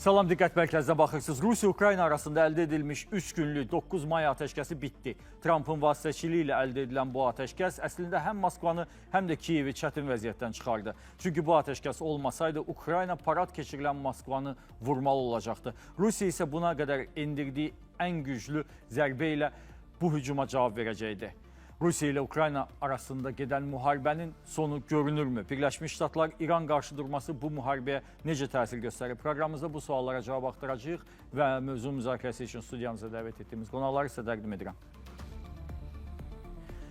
Salam, diqqət mərkəzinə baxırsınız. Rusiya-Ukrayna arasında əldə edilmiş 3 günlük 9 may atəşkəsi bitdi. Trampın vasitəçiliyi ilə əldə edilən bu atəşkəs əslində həm Moskvanı, həm də Kiyevi çətin vəziyyətdən çıxardı. Çünki bu atəşkəs olmasaydı Ukrayna parad keçirilən Moskvanı vurmalı olacaqdı. Rusiya isə buna qədər endirdiyi ən güclü zərbə ilə bu hücuma cavab verəcəkdi. Rusiya ilə Ukrayna arasında gedən müharibənin sonu görünürmü? Birləşmiş Ştatlar İran qarşı durması bu müharibəyə necə təsir göstərir? Proqramımızda bu suallara cavab axtaracağıq və mövzu müzakirəsi üçün studiyamıza dəvət etdiyimiz qonaqları sizə təqdim edirəm.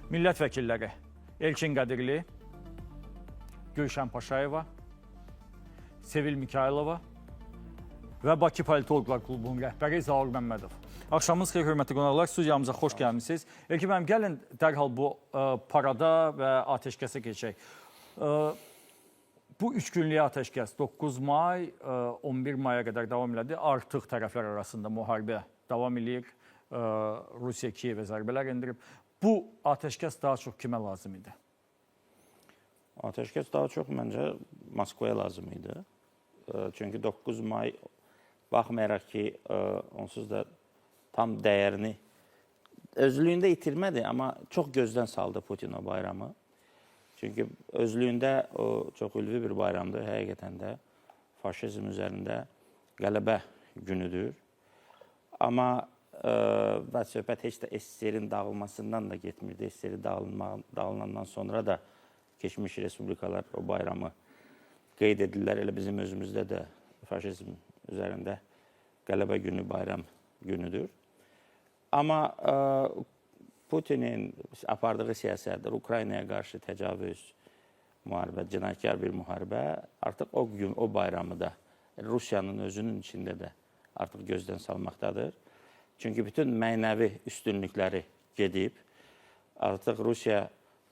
Millət vəkilləri Elçin Qədirli, Gülşən Paşayeva, Sevil Mikayılova və Bakı Politoloqlar Klubunun rəhbəri Zaur Məmmədov. Axşamınız xeyir, hörmətli qonaqlar, studiyamıza xoş gəlmisiniz. Elkin müəllim, gəlin dərhal bu parada və atəşkəsə keçək. Bu 3 günlük atəşkəs 9 may, 11 maya qədər davam elədi. Artıq tərəflər arasında müharibə davam eləyir. Rusiya Kiyevə zərbələr endirib. Bu atəşkəs daha çox kimə lazım idi? Atəşkəs daha çox məncə Moskvaya lazım idi. Çünki 9 may baxmayaraq ki, onsuz da tam dəyərini özlüyündə itirmədi, amma çox gözdən saldı Putin o bayramı. Çünki özlüyündə o çox ülvi bir bayramdır. Həqiqətən də faşizm üzərində qələbə günüdür. Amma və söhbət heç də SSR-in dağılmasından da getmirdi. SSR dağılandan sonra da keçmiş respublikalar o bayramı qeyd edirlər. Elə bizim özümüzdə də faşizm üzərində qələbə günü bayram günüdür. Amma Putinin apardığı siyasət, Ukraynaya qarşı təcavüz, müharibə, cinayətkar bir müharibə, artıq o gün, o bayramı da Rusiyanın özünün içində də artıq gözdən salmaqdadır. Çünki bütün mənəvi üstünlükləri gedib. Artıq Rusiya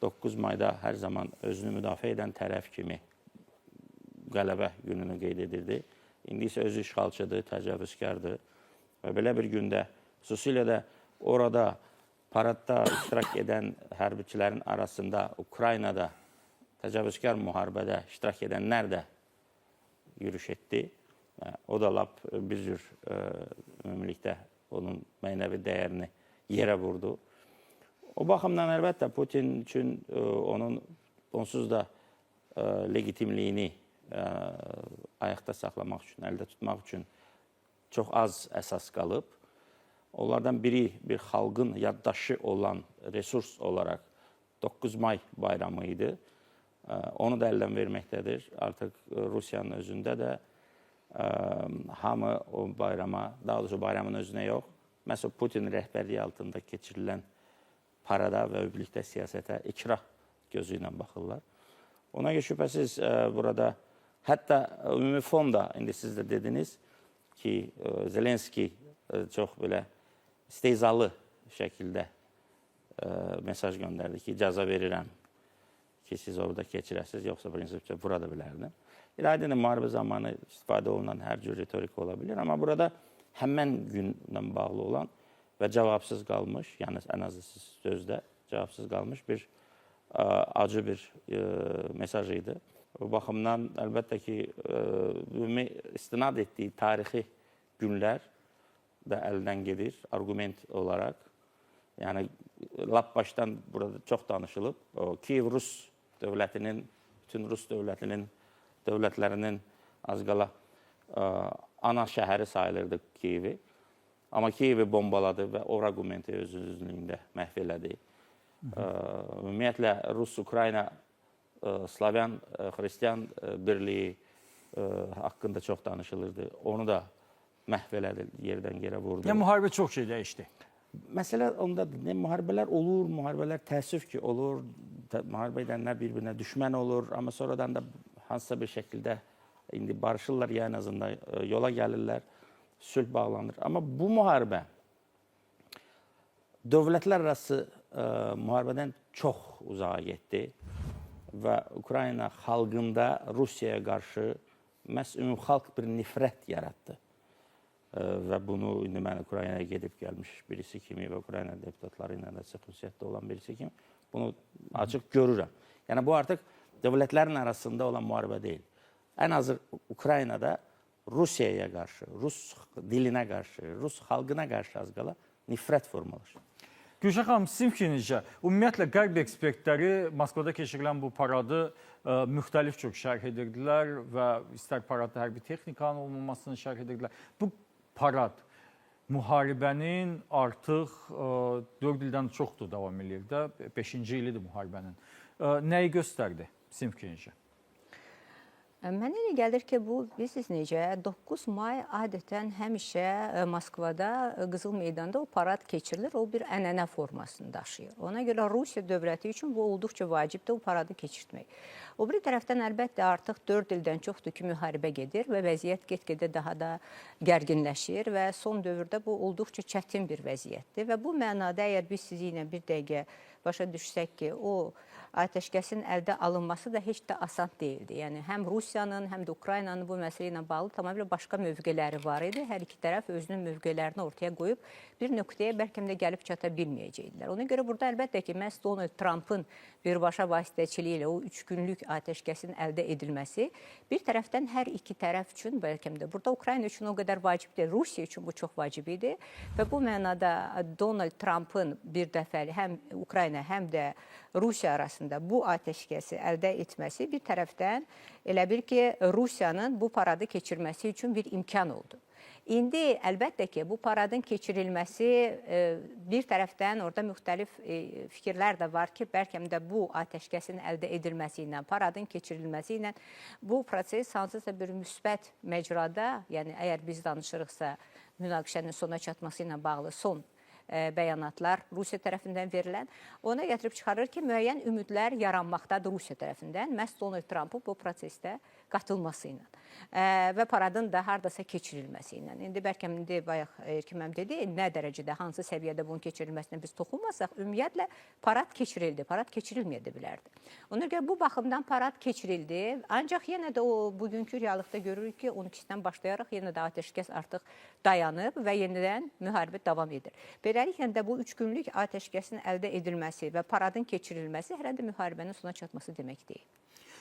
9 mayda hər zaman özünü müdafiə edən tərəf kimi qələbə gününü qeyd edirdi. İndi isə özü işğalçıdır, təcavüzkardır. Və belə bir gündə, xüsusilə də orada paradda iştirak edən hərbiçilərin arasında Ukraynada təcavüzkar müharibədə iştirak edənlər də yürüş etdi. O da lap bir cür ümumilikdə onun mənəvi dəyərini yerə vurdu. O baxımdan əlbəttə Putin üçün onun onsuz da legitimliyini ayaqda saxlamaq üçün, əldə tutmaq üçün çox az əsas qalıb. Onlardan biri bir xalqın yaddaşı olan resurs olaraq 9 may bayramı idi. Onu da əldən verməkdədir. Artıq Rusiyanın özündə də hamı o bayrama, daha doğrusu bayramın özünə yox, məhz Putin rəhbərliyi altında keçirilən parada və ümumilikdə siyasətə ikrah gözü ilə baxırlar. Ona görə şübhəsiz burada hətta ümumi fonda, indi siz də dediniz ki, Zelenski çox belə istehzalı şəkildə mesaj göndərdi ki, icazə verirəm ki, siz orada keçirəsiniz, yoxsa prinsipcə vura da bilərdim. İlahidən də müharibə zamanı istifadə olunan hər cür ritorika ola bilər, amma burada həmən günlə bağlı olan və cavabsız qalmış, yəni ən azı sözdə cavabsız qalmış bir acı bir mesaj idi. O baxımdan əlbəttə ki, ümumi istinad etdiyi tarixi günlər də əldən gedir arqument olaraq. Yəni lap başdan burada çox danışılıb. O Kiyev Rus dövlətinin, bütün Rus dövlətinin, dövlətlərinin az qala ana şəhəri sayılırdı Kiyevi. Amma Kiyevi bombaladı və o arqumenti öz-özlüyündə məhv elədi. Ümumiyyətlə Rus-Ukrayna Slavyan Xristian birliyi haqqında çox danışılırdı. Onu da məhv elədi, yerdən yerə vurdu. Yəni müharibə çox şey dəyişdi. Məsələ ondadır. Müharibələr olur, müharibələr təəssüf ki olur. Müharibə edənlər bir-birinə düşmən olur, amma sonradan da hansısa bir şəkildə indi barışırlar ya ən azından yola gəlirlər, sülh bağlanır. Amma bu müharibə dövlətlər arası müharibədən çox uzağa getdi və Ukrayna xalqında Rusiyaya qarşı məhz ümumxalq bir nifrət yaratdı. Və bunu indi mən Ukraynaya gedib gəlmiş birisi kimi və Ukrayna deputatları ilə də sıx ünsiyyətdə olan birisi kimi bunu açıq görürəm. Yəni bu artıq dövlətlərin arasında olan müharibə deyil. Ən azı Ukraynada Rusiyaya qarşı, rus dilinə qarşı, rus xalqına qarşı az qala nifrət formalaşır. Gülşah xanım, sizin fikrinizcə, ümumiyyətlə qərb ekspertləri Moskvada keçirilən bu paradı müxtəlif cür şərh edirdilər və istər paradda hərbi texnikanın olmamasını şərh edirdilər. Bu parad müharibənin artıq 4 ildən çoxdur davam eləyir də, 5-ci ilidir müharibənin. Nəyi göstərdi sizin fikrinizcə? Mənə elə gəlir ki, bu bilirsiniz necə, 9 may adətən həmişə Moskvada Qızıl Meydanda o parad keçirilir, o bir ənənə formasını daşıyır. Ona görə Rusiya dövləti üçün bu olduqca vacibdir o paradı keçirtmək. O biri tərəfdən əlbəttə artıq 4 ildən çoxdur ki, müharibə gedir və vəziyyət get-gedə daha da gərginləşir və son dövrdə bu olduqca çətin bir vəziyyətdir və bu mənada əgər biz sizinlə bir dəqiqə başa düşsək ki, o atəşkəsin əldə alınması da heç də asan deyildi. Yəni həm Rusiyanın, həm də Ukraynanın bu məsələ ilə bağlı tamamilə başqa mövqeləri var idi. Hər iki tərəf özünün mövqelərini ortaya qoyub bir nöqtəyə bəlkə də gəlib çata bilməyəcəkdilər. Ona görə burada əlbəttə ki, məhz Donald Trumpın birbaşa vasitəçiliyi ilə o 3 günlük atəşkəsin əldə edilməsi bir tərəfdən hər iki tərəf üçün bəlkə də burada Ukrayna üçün o qədər vacib deyil, Rusiya üçün bu çox vacib idi və bu mənada Donald Trumpın bir dəfəli həm Ukrayna həm də Rusiya arasında bu atəşkəsi əldə etməsi bir tərəfdən elə bil ki, Rusiyanın bu paradı keçirməsi üçün bir imkan oldu. İndi əlbəttə ki, bu paradın keçirilməsi bir tərəfdən orada müxtəlif fikirlər də var ki, bəlkə də bu atəşkəsin əldə edilməsi ilə, paradın keçirilməsi ilə bu proses hansısa bir müsbət məcrada, yəni əgər biz danışırıqsa münaqişənin sona çatması ilə bağlı son bəyanatlar Rusiya tərəfindən verilən, ona gətirib çıxarır ki, müəyyən ümidlər yaranmaqdadır Rusiya tərəfindən, məhz Donald Trumpın bu prosesdə qatılması ilə və paradın da hardasa keçirilməsi ilə. İndi bəlkə indi bayaq Erkin müəllim dedi, nə dərəcədə, hansı səviyyədə bunun keçirilməsinə biz toxunmasaq, ümumiyyətlə parad keçirildi, parad keçirilməyə də bilərdi. Ona görə bu baxımdan parad keçirildi, ancaq yenə də o bugünkü reallıqda görürük ki, 12-sindən başlayaraq yenə də atəşkəs artıq dayanıb və yenidən müharibə davam edir. Beləliklə də bu 3 günlük atəşkəsin əldə edilməsi və paradın keçirilməsi hələ də müharibənin sona çatması demək deyil.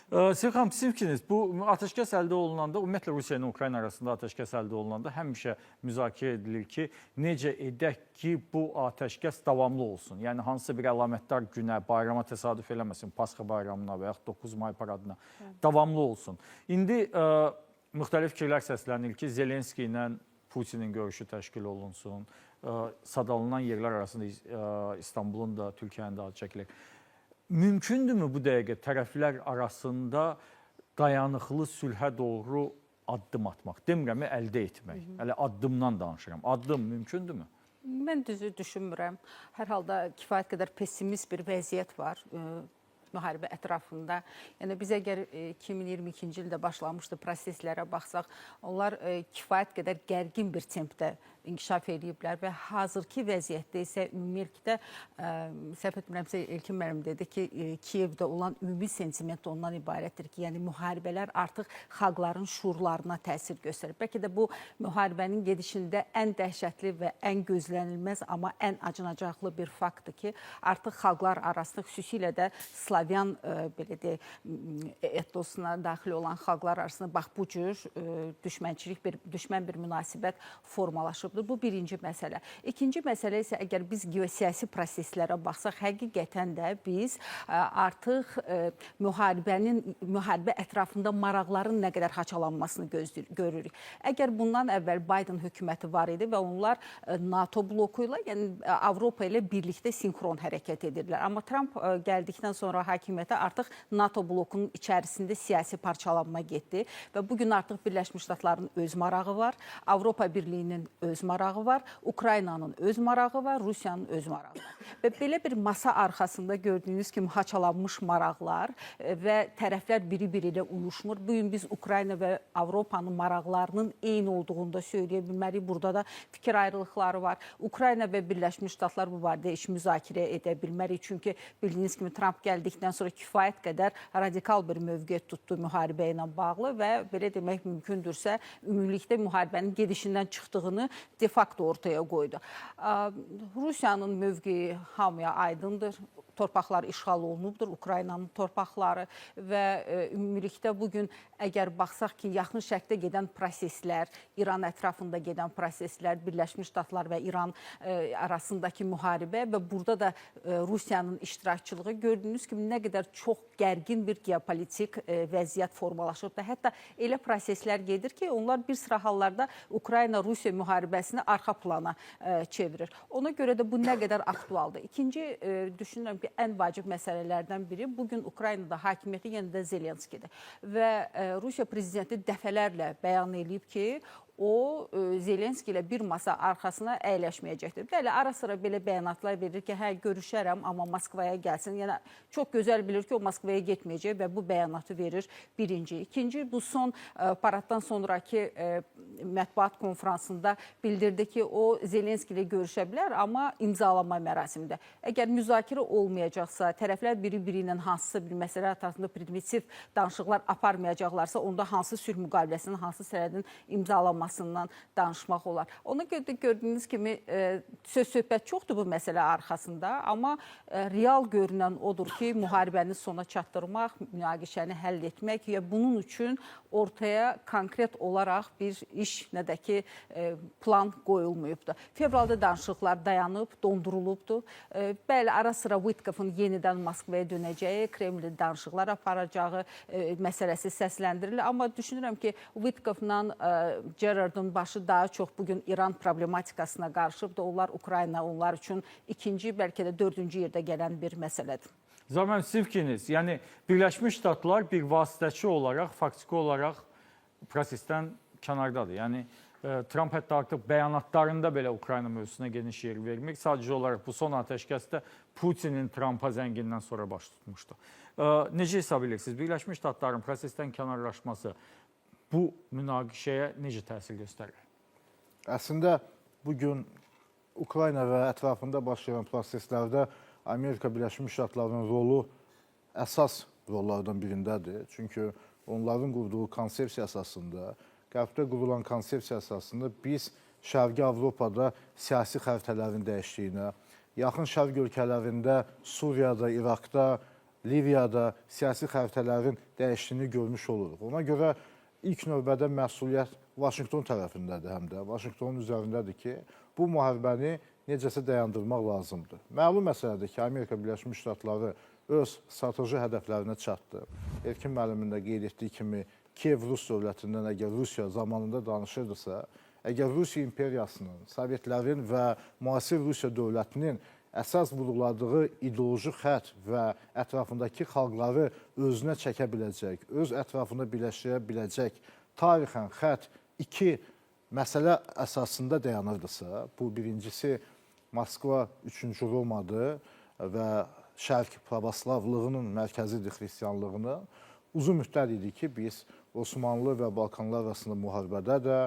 Sevil xanım, sizin fikriniz, bu atəşkəs əldə olunanda, ümumiyyətlə Rusiya ilə Ukrayna arasında atəşkəs əldə olunanda həmişə müzakirə edilir ki, necə edək ki, bu atəşkəs davamlı olsun. Yəni hansısa bir əlamətdar günə, bayrama təsadüf eləməsin, Pasxa bayramına və yaxud 9 may paradına davamlı olsun. İndi müxtəlif fikirlər səslənir ki, Zelenski ilə Putinin görüşü təşkil olunsun. Sadalınan yerlər arasında İstanbulun da, Türkiyənin də adı çəkilir. Mümkündürmü bu dəqiqə tərəflər arasında dayanıqlı sülhə doğru addım atmaq? Demirəm əldə etmək. Hələ addımdan danışıram. Addım mümkündürmü? Mən düzü düşünmürəm. Hər halda kifayət qədər pessimist bir vəziyyət var müharibə ətrafında. Yəni biz əgər 2022-ci ildə başlamışdı proseslərə baxsaq, onlar kifayət qədər gərgin bir tempdə inkişaf eləyiblər və hazırki vəziyyətdə isə ümumilikdə səhv etmirəmsə Elkin müəllim dedi ki, Kiyevdə olan ümumi sentiment ondan ibarətdir ki, yəni müharibələr artıq xalqların şuurlarına təsir göstərir. Bəlkə də bu müharibənin gedişində ən dəhşətli və ən gözlənilməz, amma ən acınacaqlı bir faktdır ki, artıq xalqlar arasında, xüsusilə də Slavyan belə deyək, etnosuna daxil olan xalqlar arasında bax bu cür düşmənçilik, bir düşmən bir münasibət formalaşıbdır. Bu birinci məsələ. İkinci məsələ isə əgər biz geosiyasi proseslərə baxsaq, həqiqətən də biz artıq müharibə ətrafında maraqların nə qədər haçalanmasını görürük. Əgər bundan əvvəl Biden hökuməti var idi və onlar NATO bloku ilə, yəni Avropa ilə birlikdə sinxron hərəkət edirdilər. Amma Trump gəldikdən sonra hakimiyyətə artıq NATO blokunun içərisində siyasi parçalanma getdi və bugün artıq Birləşmiş Ştatların öz marağı var, Avropa Birliyinin öz marağı var, Ukraynanın öz marağı var, Rusiyanın öz marağı var. Və belə bir masa arxasında gördüyünüz kimi haçalanmış maraqlar və tərəflər biri-biri ilə uyuşmur. Bugün biz Ukrayna və Avropanın maraqlarının eyni olduğunu da söyləyə bilmərik. Burada da fikir ayrılıqları var. Ukrayna və Birləşmiş Ştatlar bu barədə heç müzakirə edə bilmərik. Çünki bildiyiniz kimi Trump gəldikdən edildikdən sonra kifayət qədər radikal bir mövqe tutdu müharibə ilə bağlı və belə demək mümkündürsə, ümumilikdə müharibənin gedişindən çıxdığını de facto ortaya qoydu. Rusiyanın mövqeyi hamıya aydındır. Torpaqlar işğal olunubdur, Ukraynanın torpaqları və ümumilikdə bugün əgər baxsaq ki, Yaxın Şərqdə gedən proseslər, İran ətrafında gedən proseslər, Birləşmiş Ştatlar və İran arasındakı müharibə və burada da Rusiyanın iştirakçılığı gördüyünüz kimi nə qədər çox gərgin bir geopolitik vəziyyət formalaşıbdır. Hətta elə proseslər gedir ki, onlar bir sıra hallarda Ukrayna-Rusiya müharibəsini arxa plana çevirir. Ona görə də bu nə qədər aktualdır. İkinci, düşünürəm ki, ən vacib məsələlərdən biri bugün Ukraynada hakimiyyəti yenə də Zelenskidir. Və Rusiya prezidenti dəfələrlə bəyan eləyib ki, o Zelenski ilə bir masa arxasına əyləşməyəcəkdir. Bəli, ara sıra belə bəyanatlar verir ki, hə, görüşərəm, amma Moskvaya gəlsin. Yəni, çox gözəl bilir ki, o Moskvaya getməyəcək və bu bəyanatı verir birinci. İkinci, bu son paraddan sonraki mətbuat konfransında bildirdi ki, o Zelenski ilə görüşə bilər, amma imzalama mərasimində. Əgər müzakirə olmayacaqsa, tərəflər biri-biri ilə hansısa bir məsələ ətrafında primitiv danışıqlar aparmayacaqlarsa, onda hansı sülh müqaviləsinin, hansı sənədin imzalanmasından danışmaq olar. Ona görə də gördüyünüz kimi söz-söhbət çoxdur bu məsələ arxasında, amma real görünən odur ki, müharibəni sona çatdırmaq, münaqişəni həll etmək və bunun üçün ortaya konkret olaraq bir iş, nə də ki plan qoyulmayıbdır. Fevralda danışıqlar dayanıb, dondurulubdur. Bəli, ara sıra Witkoffun yenidən Moskvaya dönəcəyi, Kremlin danışıqlar aparacağı məsələsi səsləndirilir. Amma düşünürəm ki, Witkoffla Gerardın başı daha çox bugün İran problematikasına qarışıbdır. Onlar Ukrayna onlar üçün ikinci, bəlkə də dördüncü yerdə gələn bir məsələdir. Zamen sizin fikriniz, yəni Birləşmiş Ştatlar bir vasitəçi olaraq, faktiki olaraq prosesdən kənardadır. Yəni Tramp hətta artıq bəyanatlarında belə Ukrayna mövzusuna geniş yer vermir. Sadəcə olaraq bu son atəşkəsdə Putinin Trampa zəngindən sonra baş tutmuşdu. Necə hesab edirsiniz? Birləşmiş Ştatların prosesdən kənarlaşması bu münaqişəyə necə təsir göstərir? Əslində, bugün Ukrayna və ətrafında baş verən proseslərdə Amerika Birləşmiş Ştatlarının rolu əsas rollardan birindədir. Çünki onların qurduğu konsepsiya əsasında, Qərbdə qurulan konsepsiya əsasında biz Şərqi Avropada siyasi xəritələrin dəyişdiyinə, Yaxın Şərq ölkələrində, Suriyada, İraqda, Liviyada siyasi xəritələrin dəyişdiyini görmüş oluruq. Ona görə ilk növbədə məsuliyyət Vaşinqton tərəfindədir həm də. Vaşinqtonun üzərindədir ki, bu müharibəni necəsə dayandırmaq lazımdır. Məlum məsələdir ki, Amerika Birləşmiş Ştatları öz strateji hədəflərinə çatdı. Erkin müəllimin də qeyd etdiyi kimi, Kiyev Rus dövlətindən əgər Rusiya zamanında danışırdısa, əgər Rusiya imperiyasının, Sovetlərin və müasir Rusiya dövlətinin əsas vurğuladığı ideoloji xətt və ətrafındakı xalqları özünə çəkə biləcək, öz ətrafında birləşdirə biləcək tarixən xətt iki məsələ əsasında dayanırdısa, bu birincisi Moskva 3-cü Romadır və Şərq pravoslavlığının mərkəzidir xristianlığının. Uzun müddət idi ki, biz Osmanlı və Balkanlar arasında müharibədə də,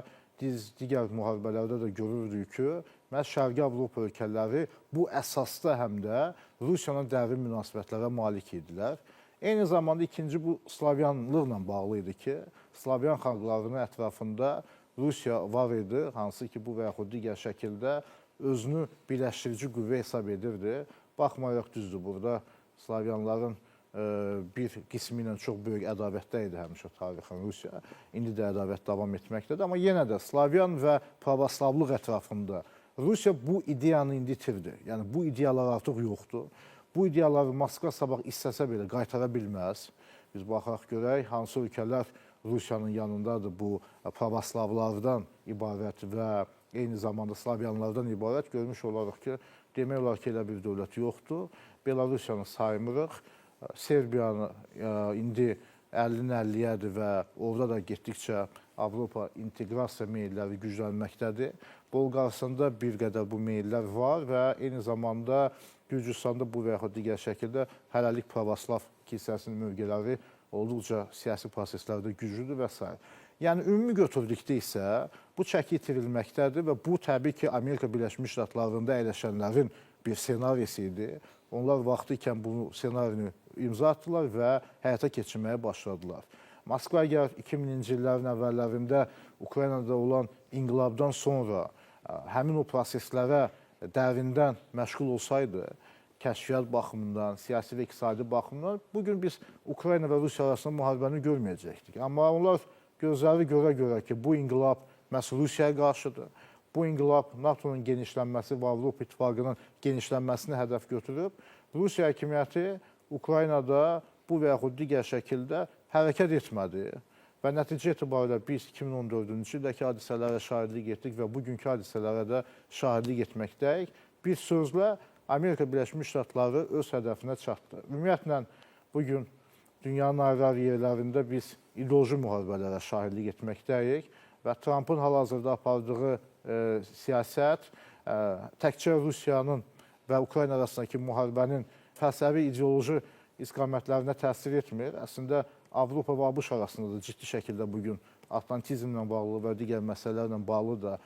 digər müharibələrdə də görürdük ki, məhz Şərqi Avropa ölkələri bu əsasda həm də Rusiyanın dərin münasibətlərə malik idilər. Eyni zamanda ikinci bu slavyanlıqla bağlı idi ki, slavyan xalqlarının ətrafında Rusiya var idi, hansı ki bu və yaxud digər şəkildə özünü birləşdirici qüvvə hesab edirdi. Baxmayaraq düzdür, burada slavyanların bir qismi ilə çox böyük ədavətdə idi həmişə tarixən Rusiya. İndi də ədavət davam etməkdədir. Amma yenə də slavyan və pravoslavlıq ətrafında Rusiya bu ideyanı indi itirdi. Yəni bu ideyalar artıq yoxdur. Bu ideyaları Moskva sabah istəsə belə qaytara bilməz. Biz baxaq görək hansı ölkələr Rusiyanın yanındadır bu pravoslavlardan ibarət və eyni zamanda slavyanlardan ibarət. Görmüş olarıq ki, demək olar ki, elə bir dövlət yoxdur. Belarusiyanı saymırıq. Serbiyanı indi 50-nin 50-yədir və orada da getdikcə Avropa inteqrasiya meyilləri güclənməkdədir. Bolqarıstanda bir qədər bu meyillər var və eyni zamanda Gürcüstanda bu və yaxud digər şəkildə hələlik pravoslav kilsəsinin mövqeləri olduqca siyasi proseslərdə güclüdür və s. Yəni ümumi götürdükdə isə bu çəki itirilməkdədir və bu təbii ki, Amerika Birləşmiş Ştatlarında əyləşənlərin bir ssenarisi idi. Onlar vaxtı ikən bu ssenarini imza atdılar və həyata keçirməyə başladılar. Moskva əgər 2000-ci illərin əvvəllərində Ukraynada olan inqilabdan sonra həmin o proseslərə dərindən məşğul olsaydı, kəşfiyyat baxımından, siyasi və iqtisadi baxımdan bugün biz Ukrayna və Rusiya arasında müharibəni görməyəcəkdik. Amma onlar gözləri görə-görə ki, bu inqilab məhz Rusiyaya qarşıdır. Bu inqilab NATO-nun genişlənməsi və Avropa İttifaqının genişlənməsini hədəf götürüb. Rusiya hakimiyyəti Ukraynada bu və yaxud digər şəkildə hərəkət etmədi. Və nəticə etibarilə biz 2014-cü ildəki hadisələrə şahidlik etdik və bugünkü hadisələrə də şahidlik etməkdəyik. Bir sözlə Amerika Birləşmiş Ştatları öz hədəfinə çatdı. Ümumiyyətlə bugün dünyanın ayrı-ayrı yerlərində biz ideoloji müharibələrə şahidlik etməkdəyik və Trampın hal-hazırda apardığı siyasət təkcə Rusiyanın və Ukrayna arasındakı müharibənin fəlsəfi ideoloji istiqamətlərinə təsir etmir. Əslində Avropa və ABŞ arasında da ciddi şəkildə bugün atlantizmlə bağlı və digər məsələlərlə bağlı da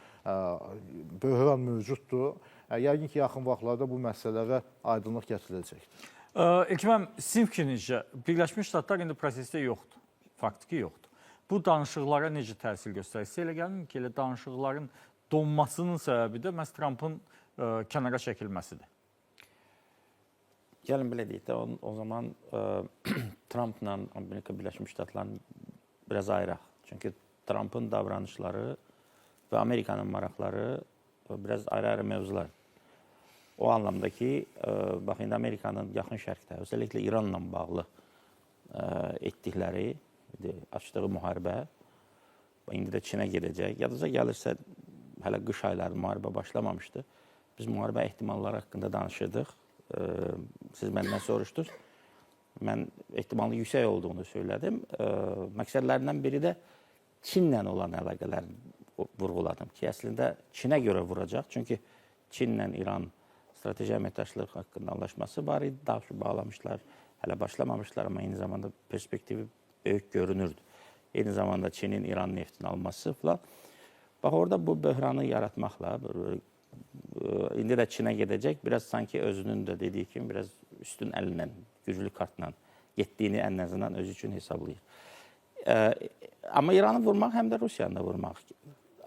böhran mövcuddur. Yəqin ki, yaxın vaxtlarda bu məsələlərə aydınlıq gətiriləcəkdir. İlkin müəllim, sizin fikrinizcə Birləşmiş Ştatlar indi prosesdə yoxdur. Faktiki yoxdur. Bu danışıqlara necə təsir göstərir? Sizə elə gəlmir ki, elə danışıqların donmasının səbəbi də məhz Trampın kənara çəkilməsidir. Gəlin belə deyək də, o zaman Trampla Amerika Birləşmiş Ştatlarını biraz ayıraq. Çünki Trampın davranışları və Amerikanın maraqları biraz ayrı-ayrı mövzular. O anlamda ki, bax indi Amerikanın Yaxın Şərqdə, özellikle İranla bağlı etdikləri, açdığı müharibə, indi də Çinə gedəcək. Yadınıza gəlirsə, hələ qış ayları müharibə başlamamışdı. Biz müharibə ehtimalları haqqında danışırdıq. Siz məndən soruşdunuz. Mən ehtimalın yüksək olduğunu söylədim. Məqsədlərindən biri də Çinlə olan əlaqələrini vurğuladım ki, əslində Çinə görə vuracaq. Çünki Çinlə İran strateji əməkdaşlıq haqqında anlaşması var idi. Daha çox bağlamışlar, hələ başlamamışlar, amma eyni zamanda perspektivi böyük görünürdü. Eyni zamanda Çinin İran neftini alması falan. Bax orada bu böhranı yaratmaqla indi də Çinə gedəcək. Biraz sanki özünün də dediyi kimi biraz üstün əllə, güclü kartla getdiyini ən azından özü üçün hesablayır. Amma İranı vurmaq həm də Rusiyanı da vurmaq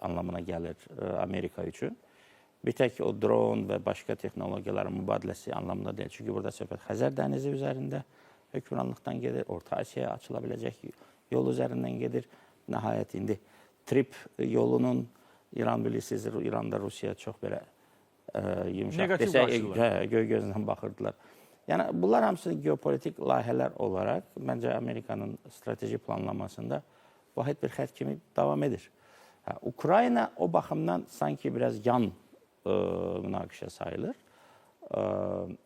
anlamına gəlir Amerika üçün. Bir tək o dron və başqa texnologiyaların mübadiləsi anlamında deyil. Çünki burada söhbət Xəzər dənizi üzərində hökmranlıqdan gedir, Orta Asiyaya açıla biləcək yol üzərindən gedir. Nəhayət indi TRIP yolunun İran bilirsiniz, İranda Rusiya çox belə yumşaq desək, göy gözlə baxırdılar. Yəni bunlar hamısı geopolitik layihələr olaraq məncə Amerikanın strateji planlamasında vahid bir xətt kimi davam edir. Ukrayna o baxımdan sanki biraz yan münaqişə sayılır.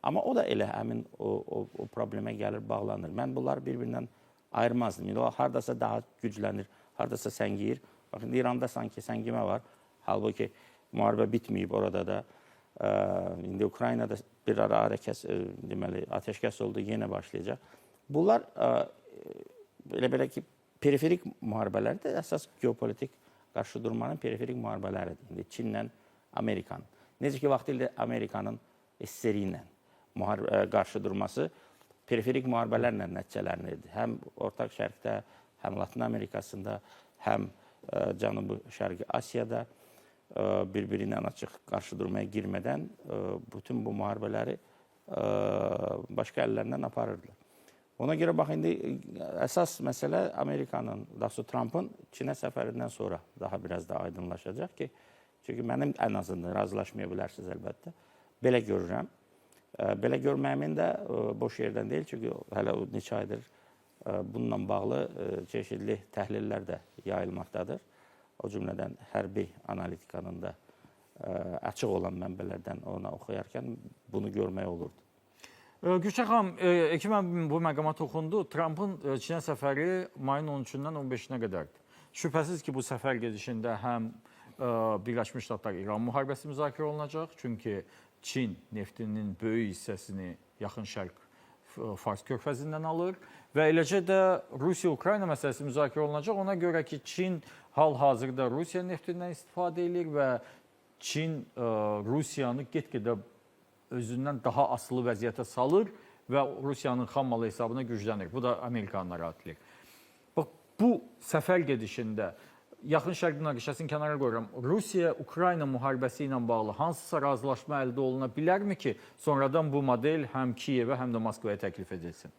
Amma o da elə həmin o problemə gəlir, bağlanır. Mən bunları bir-birindən ayırmazdım. İndi o hardasa daha güclənir, hardasa səngiyir. Baxın, İranda sanki səngimə var. Halbuki müharibə bitməyib orada da. İndi Ukraynada bir ara arəkəs, deməli, ateşkəs oldu, yenə başlayacaq. Bunlar elə-belə ki, periferik müharibələrdir. Əsas geopolitik qarşı durmanın periferik müharibələridir. İndi Çinlə Amerikanın. Necə ki, vaxtilə Amerikanın SSR ilə qarşı durması periferik müharibələrlə nəticələnirdi. Həm Orta Şərqdə, həm Latın Amerikasında, həm Cənubi Şərqi Asiyada bir-biri ilə açıq qarşı durmaya girmədən bütün bu müharibələri başqa əllərlə aparırdılar. Ona görə bax indi əsas məsələ Amerikanın, daha sonra Trampın Çinə səfərindən sonra daha biraz da aydınlaşacaq ki, çünki mənim ən azından razılaşmaya bilərsiniz əlbəttə. Belə görürəm. Belə görməyimin də boş yerdən deyil, çünki hələ o neçə aydır bununla bağlı çeşidli təhlillər də yayılmaqdadır. O cümlədən hərbi analitikanın da açıq olan mənbələrdən ona oxuyarkən bunu görmək olurdu. Gülşah xanım, Ekim müəllim bu məqama toxundu. Trampın Çinə səfəri mayın 13-dən 15-nə qədərdir. Şübhəsiz ki, bu səfər gedişində həm Birləşmiş Ştatlar-İran müharibəsi müzakirə olunacaq. Çünki Çin neftinin böyük hissəsini Yaxın Şərq Fars körfəzindən alır və eləcə də Rusiya-Ukrayna məsələsi müzakirə olunacaq. Ona görə ki, Çin hal-hazırda Rusiya neftindən istifadə edir və Çin Rusiyanı get-gedə özündən daha asılı vəziyyətə salır və Rusiyanın xammalı hesabına güclənir. Bu da Amerikanı narahat edir. Bax, bu səfər gedişində Yaxın Şərq münaqişəsini kənara qoyuram. Rusiya-Ukrayna müharibəsi ilə bağlı hansısa razılaşma əldə oluna bilərmi ki, sonradan bu model həm Kiyevə, həm də Moskvaya təklif edilsin?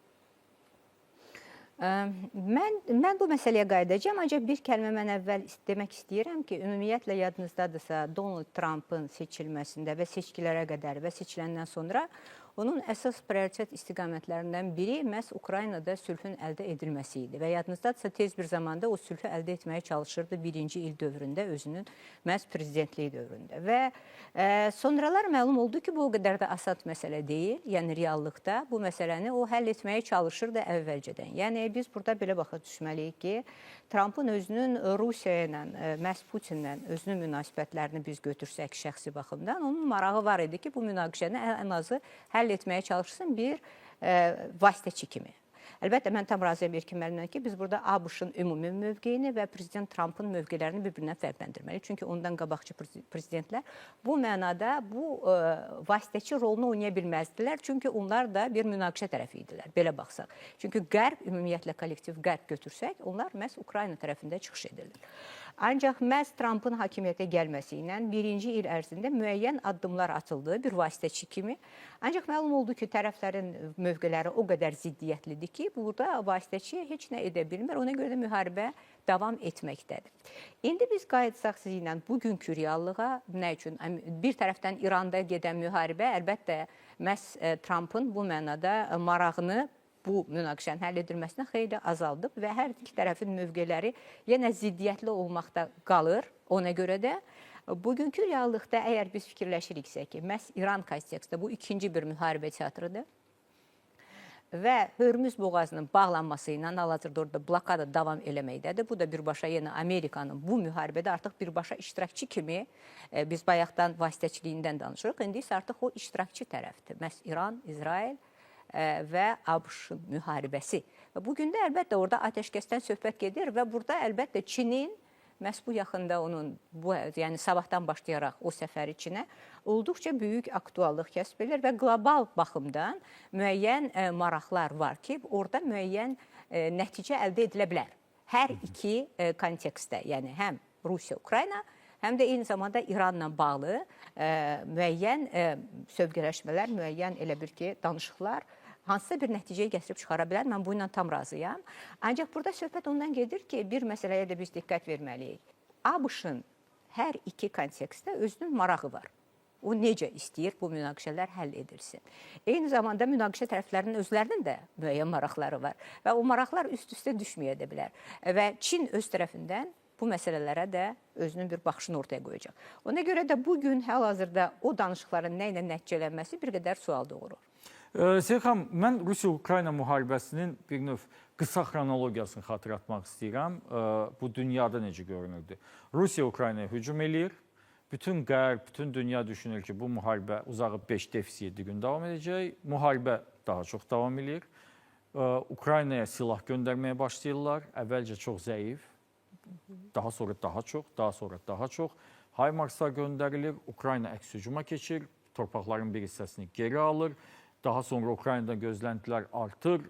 Mən bu məsələyə qayıdacağam, ancaq bir kəlmə mən əvvəl demək istəyirəm ki, ümumiyyətlə yadınızdadırsa Donald Trumpın seçilməsində və seçkilərə qədər və seçiləndən sonra onun əsas prioritet istiqamətlərindən biri məhz Ukraynada sülhün əldə edilməsi idi və yadınızdadırsa tez bir zamanda o sülhü əldə etməyə çalışırdı birinci il dövründə özünün məhz prezidentliyi dövründə və sonralar məlum oldu ki, bu o qədər də asan məsələ deyil, yəni reallıqda bu məsələni o həll etməyə çalışırdı əvvəlcədən. Yəni biz burada belə başa düşməliyik ki, Trumpın özünün Rusiya ilə, məhz Putinlə özünün münasibətlərini biz götürsək şəxsi baxımdan, onun marağı var idi ki, bu münaqişəni ən azı həll etməyə çalışsın bir vasitəçi kimi. Əlbəttə, mən tam razıyam Erkin müəllimlə ki, biz burada ABŞ-ın ümumi mövqeyini və Prezident Trumpın mövqelərini bir-birindən fərqləndirməliyik. Çünki ondan qabaqçı prezidentlər bu mənada bu vasitəçi rolunu oynaya bilməzdilər. Çünki onlar da bir münaqişə tərəfi idilər, belə baxsaq. Çünki Qərb, ümumiyyətlə kollektiv Qərb götürsək, onlar məhz Ukrayna tərəfində çıxış edirlər. Ancaq məhz Trumpın hakimiyyətə gəlməsi ilə birinci il ərzində müəyyən addımlar atıldı bir vasitəçi kimi. Ancaq məlum oldu ki, tərəflərin mövqeləri o qədər ziddiyyətlidir ki, burada vasitəçi heç nə edə bilmir. Ona görə də müharibə davam etməkdədir. İndi biz qayıtsaq sizinlə bugünkü reallığa, nə üçün? Bir tərəfdən İranda gedən müharibə əlbəttə məhz Trumpın bu mənada marağını bu münaqişənin həll edilməsinə xeyli azaldıb və hər iki tərəfin mövqeləri yenə ziddiyyətli olmaqda qalır. Ona görə də bugünkü reallıqda əgər biz fikirləşiriksə ki, məhz İran kontekstində bu ikinci bir müharibə teatrıdır və Hörmüz boğazının bağlanması ilə hal-hazırda orada blokada davam eləməkdədir. Bu da birbaşa yenə Amerikanın bu müharibədə artıq birbaşa iştirakçı kimi biz bayaqdan vasitəçiliyindən danışırıq. İndi isə artıq o iştirakçı tərəfdir. Məhz İran, İsrail və ABŞ-ın müharibəsi. Və bugün də əlbəttə orada atəşkəsdən söhbət gedir və burada əlbəttə Çinin məhz bu yaxında onun bu, yəni sabahdan başlayaraq o səfəri Çinə olduqca böyük aktuallıq kəsb edir və qlobal baxımdan müəyyən maraqlar var ki, orada müəyyən nəticə əldə edilə bilər. Hər iki kontekstdə, yəni həm Rusiya-Ukrayna, həm də eyni zamanda İranla bağlı müəyyən sövqələşmələr, müəyyən elə bir ki, danışıqlar hansısa bir nəticəyə gətirib çıxara bilər. Mən bununla tam razıyam. Ancaq burada söhbət ondan gedir ki, bir məsələyə də biz diqqət verməliyik. ABŞ-ın hər iki kontekstdə özünün marağı var. O necə istəyir bu münaqişələr həll edilsin. Eyni zamanda münaqişə tərəflərinin özlərinin də müəyyən maraqları var və o maraqlar üst-üstə düşməyə də bilər. Və Çin öz tərəfindən bu məsələlərə də özünün bir baxışını ortaya qoyacaq. Ona görə də bugün hal-hazırda o danışıqların nə ilə nəticələnməsi bir qədər sual doğurur. Seyxan, mən Rusiya-Ukrayna müharibəsinin bir növ qısa xronologiyasını xatırlatmaq istəyirəm. Bu dünyada necə görünürdü? Rusiya Ukraynaya hücum eləyir. Bütün Qərb, bütün dünya düşünür ki, bu müharibə uzağı 5-7 gün davam edəcək. Müharibə daha çox davam eləyir. Ukraynaya silah göndərməyə başlayırlar. Əvvəlcə çox zəif, daha sonra daha çox, daha sonra daha çox. HIMARS-lar göndərilir, Ukrayna əks hücuma keçir, torpaqların bir hissəsini geri alır. Daha sonra Ukraynadan gözləntilər artır.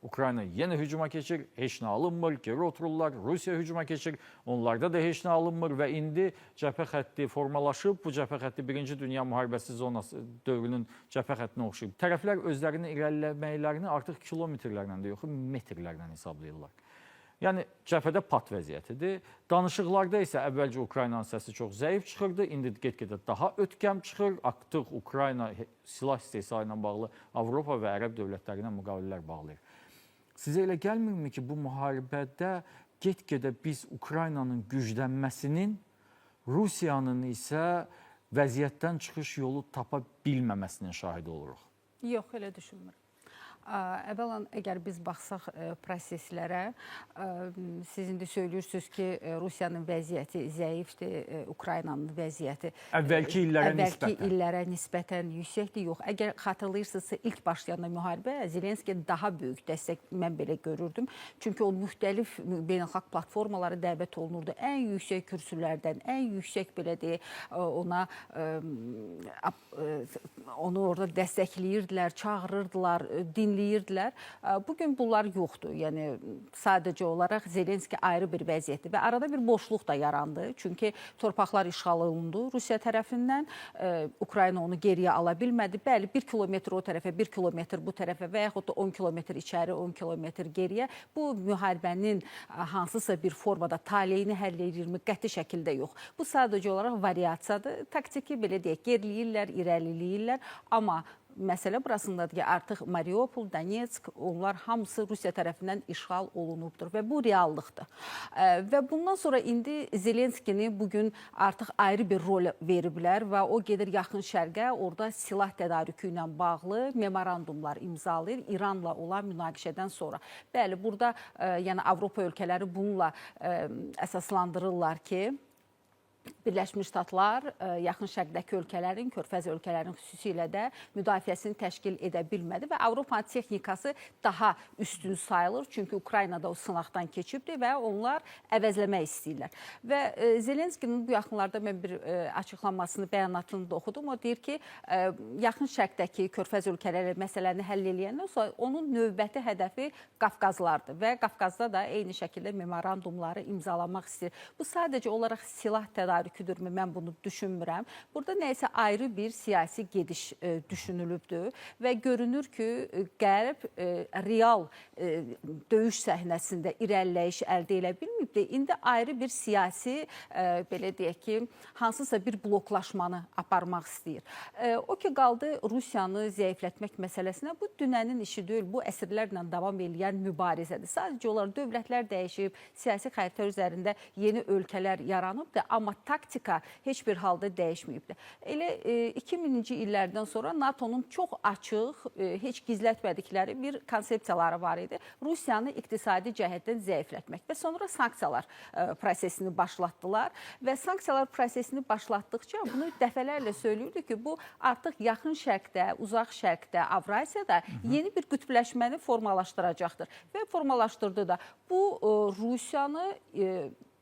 Ukrayna yenə hücuma keçir, heç nə alınmır, geri otururlar. Rusiya hücuma keçir, onlarda da heç nə alınmır və indi cəbhə xətti formalaşıb. Bu cəbhə xətti Birinci Dünya Müharibəsi zonası dövrünün cəbhə xəttinə oxşayır. Tərəflər özlərinin irəliləməklərini artıq kilometrlərlə də yox, metrlərlə hesablayırlar. Yəni cəbhədə pat vəziyyətidir. Danışıqlarda isə əvvəlcə Ukraynanın səsi çox zəif çıxırdı, indi get-gedə daha ötkəm çıxır. Artıq Ukrayna silah istehsalı ilə bağlı Avropa və Ərəb dövlətləri ilə müqavilələr bağlayır. Sizə elə gəlmirmi ki, bu müharibədə get-gedə biz Ukraynanın güclənməsinin, Rusiyanın isə vəziyyətdən çıxış yolu tapa bilməməsinin şahidi oluruq? Yox, elə düşünmürəm. Əvvəla əgər biz baxsaq proseslərə, siz indi söylürsünüz ki, Rusiyanın vəziyyəti zəifdir, Ukraynanın vəziyyəti əvvəlki illərə nisbətən, əvvəlki illərə nisbətən yüksəkdir. Yox, əgər xatırlayırsınızsa ilk başlayanda müharibə Zelenski daha böyük dəstək mən belə görürdüm. Çünki o müxtəlif beynəlxalq platformalara dəvət olunurdu. Ən yüksək kürsülərdən, ən yüksək belə deyək, ona onu orada dəstəkləyirdilər, çağırırdılar, dinləyirdilər. Bugün bunlar yoxdur. Yəni sadəcə olaraq Zelenski ayrı bir vəziyyətdir və arada bir boşluq da yarandı. Çünki torpaqlar işğal olundu Rusiya tərəfindən. Ukrayna onu geriyə ala bilmədi. Bəli, 1 kilometr o tərəfə, 1 kilometr bu tərəfə və yaxud da 10 kilometr içəri, 10 kilometr geriyə. Bu müharibənin hansısa bir formada taleyini həll edirmi? Qəti şəkildə yox. Bu sadəcə olaraq variasiyadır. Taktiki belə deyək, geriləyirlər, irəliləyirlər, amma məsələ burasındadır ki, artıq Mariupol, Donetsk, onlar hamısı Rusiya tərəfindən işğal olunubdur və bu reallıqdır. Və bundan sonra indi Zelenskini bugün artıq ayrı bir rol veriblər və o gedir Yaxın Şərqə, orada silah tədarükü ilə bağlı memorandumlar imzalayır İranla olan münaqişədən sonra. Bəli, burada yəni Avropa ölkələri bununla əsaslandırırlar ki, Birləşmiş Ştatlar Yaxın Şərqdəki ölkələrin, Körfəz ölkələrinin xüsusilə də müdafiəsini təşkil edə bilmədi və Avropanın texnikası daha üstün sayılır. Çünki Ukraynada o sınaqdan keçibdir və onlar əvəzləmək istəyirlər. Və Zelenskinin bu yaxınlarda mən bir açıqlamasını, bəyanatını da oxudum. O deyir ki, Yaxın Şərqdəki Körfəz ölkələri məsələni həll eləyəndən sonra onun növbəti hədəfi Qafqazlardır və Qafqazda da eyni şəkildə memorandumları imzalamaq istəyir. Bu sadəcə olaraq silah tədarüküdürmü? Mən bunu düşünmürəm. Burada nəyisə ayrı bir siyasi gediş düşünülübdür və görünür ki, Qərb real döyüş səhnəsində irəliləyiş əldə edə bilməyibdir. İndi ayrı bir siyasi, belə deyək ki, hansısa bir bloklaşmanı aparmaq istəyir. O ki, qaldı Rusiyanı zəiflətmək məsələsinə, bu dünənin işi deyil, bu əsrlərlə davam eləyən mübarizədir. Sadəcə olaraq dövlətlər dəyişib, siyasi xəritə üzərində yeni ölkələr yaranıbdır, amma taktika heç bir halda dəyişməyibdir. Elə 2000-ci illərdən sonra NATO-nun çox açıq, heç gizlətmədikləri bir konsepsiyaları var idi. Rusiyanı iqtisadi cəhətdən zəiflətmək və sonra sanksiyalar prosesini başlatdılar və sanksiyalar prosesini başlatdıqca bunu dəfələrlə söylüyürdü ki, bu artıq Yaxın Şərqdə, Uzaq Şərqdə, Avrasiyada yeni bir qütbləşməni formalaşdıracaqdır və formalaşdırdı da. Bu Rusiyanı,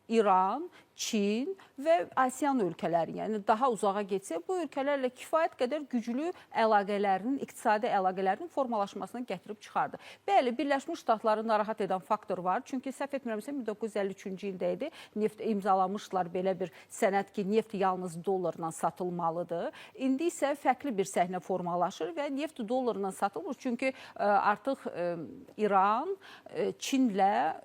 İran, Çin və ASEAN ölkələri, yəni daha uzağa getsə, bu ölkələrlə kifayət qədər güclü əlaqələrinin, iqtisadi əlaqələrinin formalaşmasına gətirib çıxardı. Bəli, Birləşmiş Ştatları narahat edən faktor var. Çünki səhv etmirəmsə 1953-cü ildə idi. Neft imzalamışdılar belə bir sənəd ki, neft yalnız dollarla satılmalıdır. İndi isə fərqli bir səhnə formalaşır və neft dollarla satılmır. Çünki artıq İran Çinlə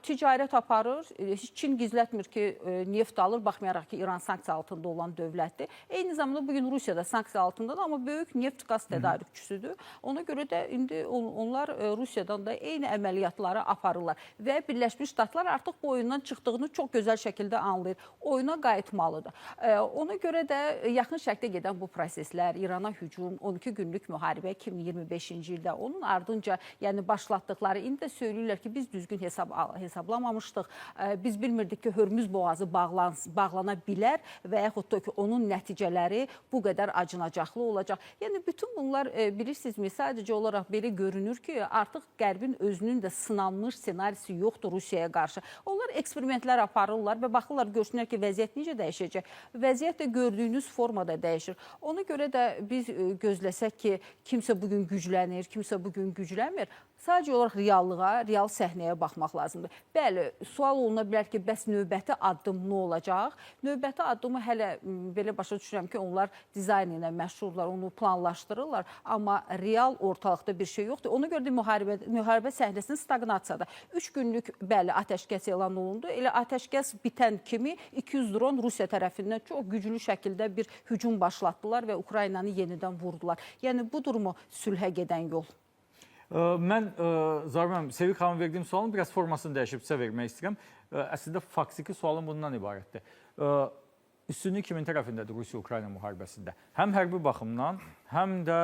ticarət aparır. Heç Çin gizlətmir ki, neft alır, baxmayaraq ki, İran sanksiya altında olan dövlətdir. Eyni zamanda bugün Rusiya da sanksiya altındadır, amma böyük neft qaz tədarükçüsüdür. Ona görə də indi onlar Rusiyadan da eyni əməliyyatları aparırlar və Birləşmiş Ştatlar artıq bu oyundan çıxdığını çox gözəl şəkildə anlayır. Oyuna qayıtmalıdır. Ona görə də Yaxın Şərqdə gedən bu proseslər, İrana hücum, 12 günlük müharibə 2025-ci ildə, onun ardınca yəni başlatdıqları, indi də söyləyirlər ki, biz düzgün hesablamamışdıq. Biz bilmirdik ki, Hörmüz boğazı bağlana bilər və yaxud da ki, onun nəticələri bu qədər acınacaqlı olacaq. Yəni bütün bunlar bilirsinizmi, sadəcə olaraq belə görünür ki, artıq Qərbin özünün də sınanmış ssenarisi yoxdur Rusiyaya qarşı. Onlar eksperimentlər aparırlar və baxırlar, görsünlər ki, vəziyyət necə dəyişəcək. Vəziyyət də gördüyünüz formada dəyişir. Ona görə də biz gözləsək ki, kimsə bugün güclənir, kimsə bugün güclənmir. Sadəcə olaraq reallığa, real səhnəyə baxmaq lazımdır. Bəli, sual oluna bilər ki, bəs növbəti addım nə olacaq? Növbəti addımı hələ belə başa düşürəm ki, onlar dizayn ilə məşhurlar, onu planlaşdırırlar, amma real ortalıqda bir şey yoxdur. Ona görə də müharibə səhnəsinin staqnasiyadır. 3 günlük, bəli, atəşkəs elan olundu. Elə atəşkəs bitən kimi 200 dron Rusiya tərəfindən çox güclü şəkildə bir hücum başlatdılar və Ukraynanı yenidən vurdular. Yəni budurmu sülhə gedən yol? Mən Zaur müəllim, Sevik xanım verdiyim sualın biraz formasını dəyişib sizə vermək istəyirəm. Əslində faktiki sualım bundan ibarətdir. Üstünlük kimin tərəfindədir Rusiya-Ukrayna müharibəsində? Həm hərbi baxımdan, həm də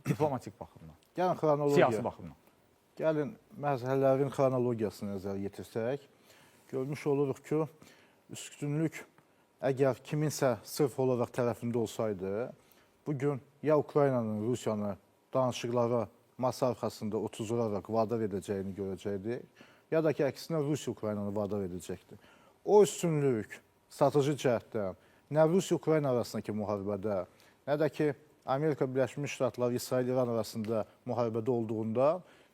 diplomatik baxımdan. Gəlin xronologiya. Siyasi baxımdan. Gəlin məsələlərin xronologiyasını nəzərə yetirsək, görmüş oluruq ki, üstünlük əgər kiminsə sırf olaraq tərəfində olsaydı, bugün ya Ukraynanın Rusiyanı danışıqlara masa arxasında otuzuraraq vadar edəcəyini görəcəkdik, ya da ki, əksinə Rusiya Ukraynanı vadar edəcəkdi. O üstünlük strateji cəhətdən nə Rusiya-Ukrayna arasındakı müharibədə, nə də ki, Amerika Birləşmiş Ştatları İsrail-İran arasında müharibədə olduğunda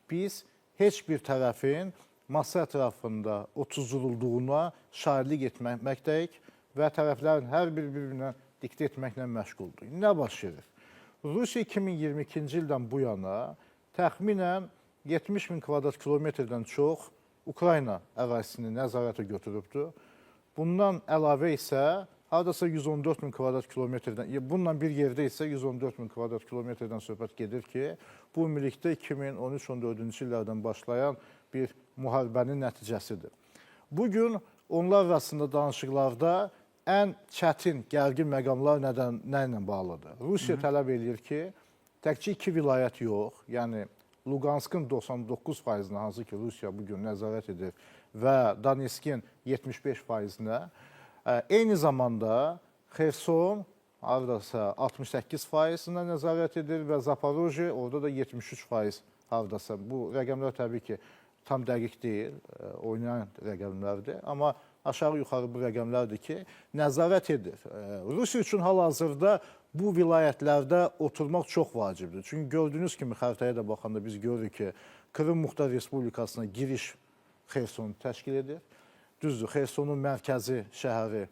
biz heç bir tərəfin masa ətrafında otuzdurulduğuna şahidlik etməkdəyik və tərəflərin hər bir bir-birinə diktə etməklə məşğuldur. Nə baş verir? Rusiya 2022-ci ildən bu yana təxminən 70 min kvadrat kilometrdən çox Ukrayna ərazisini nəzarətə götürübdür. Bundan əlavə isə hardasa 114 min kvadrat kilometrdən, bununla bir yerdə isə 114 min kvadrat kilometrdən söhbət gedir ki, bu ümumilikdə 2013-14-cü illərdən başlayan bir müharibənin nəticəsidir. Bugün onlar arasında danışıqlarda ən çətin, gərgin məqamlar nə ilə bağlıdır? Rusiya tələb eləyir ki, təkcə iki vilayət yox, yəni Luqanskın 99%-nə, hansı ki Rusiya bugün nəzarət edir və Donetskin 75%-nə, eyni zamanda Xerson hardasa 68%-nə nəzarət edir və Zaporojye orada da 73% hardasa. Bu rəqəmlər təbii ki, tam dəqiq deyil, oynayan rəqəmlərdir, amma aşağı-yuxarı bu rəqəmlərdir ki, nəzarət edir. Rusiya üçün hal-hazırda bu vilayətlərdə oturmaq çox vacibdir. Çünki gördüyünüz kimi xəritəyə də baxanda biz görürük ki, Krım Muxtar Respublikasına giriş Xersonu təşkil edir. Düzdür, Xersonun mərkəzi şəhəri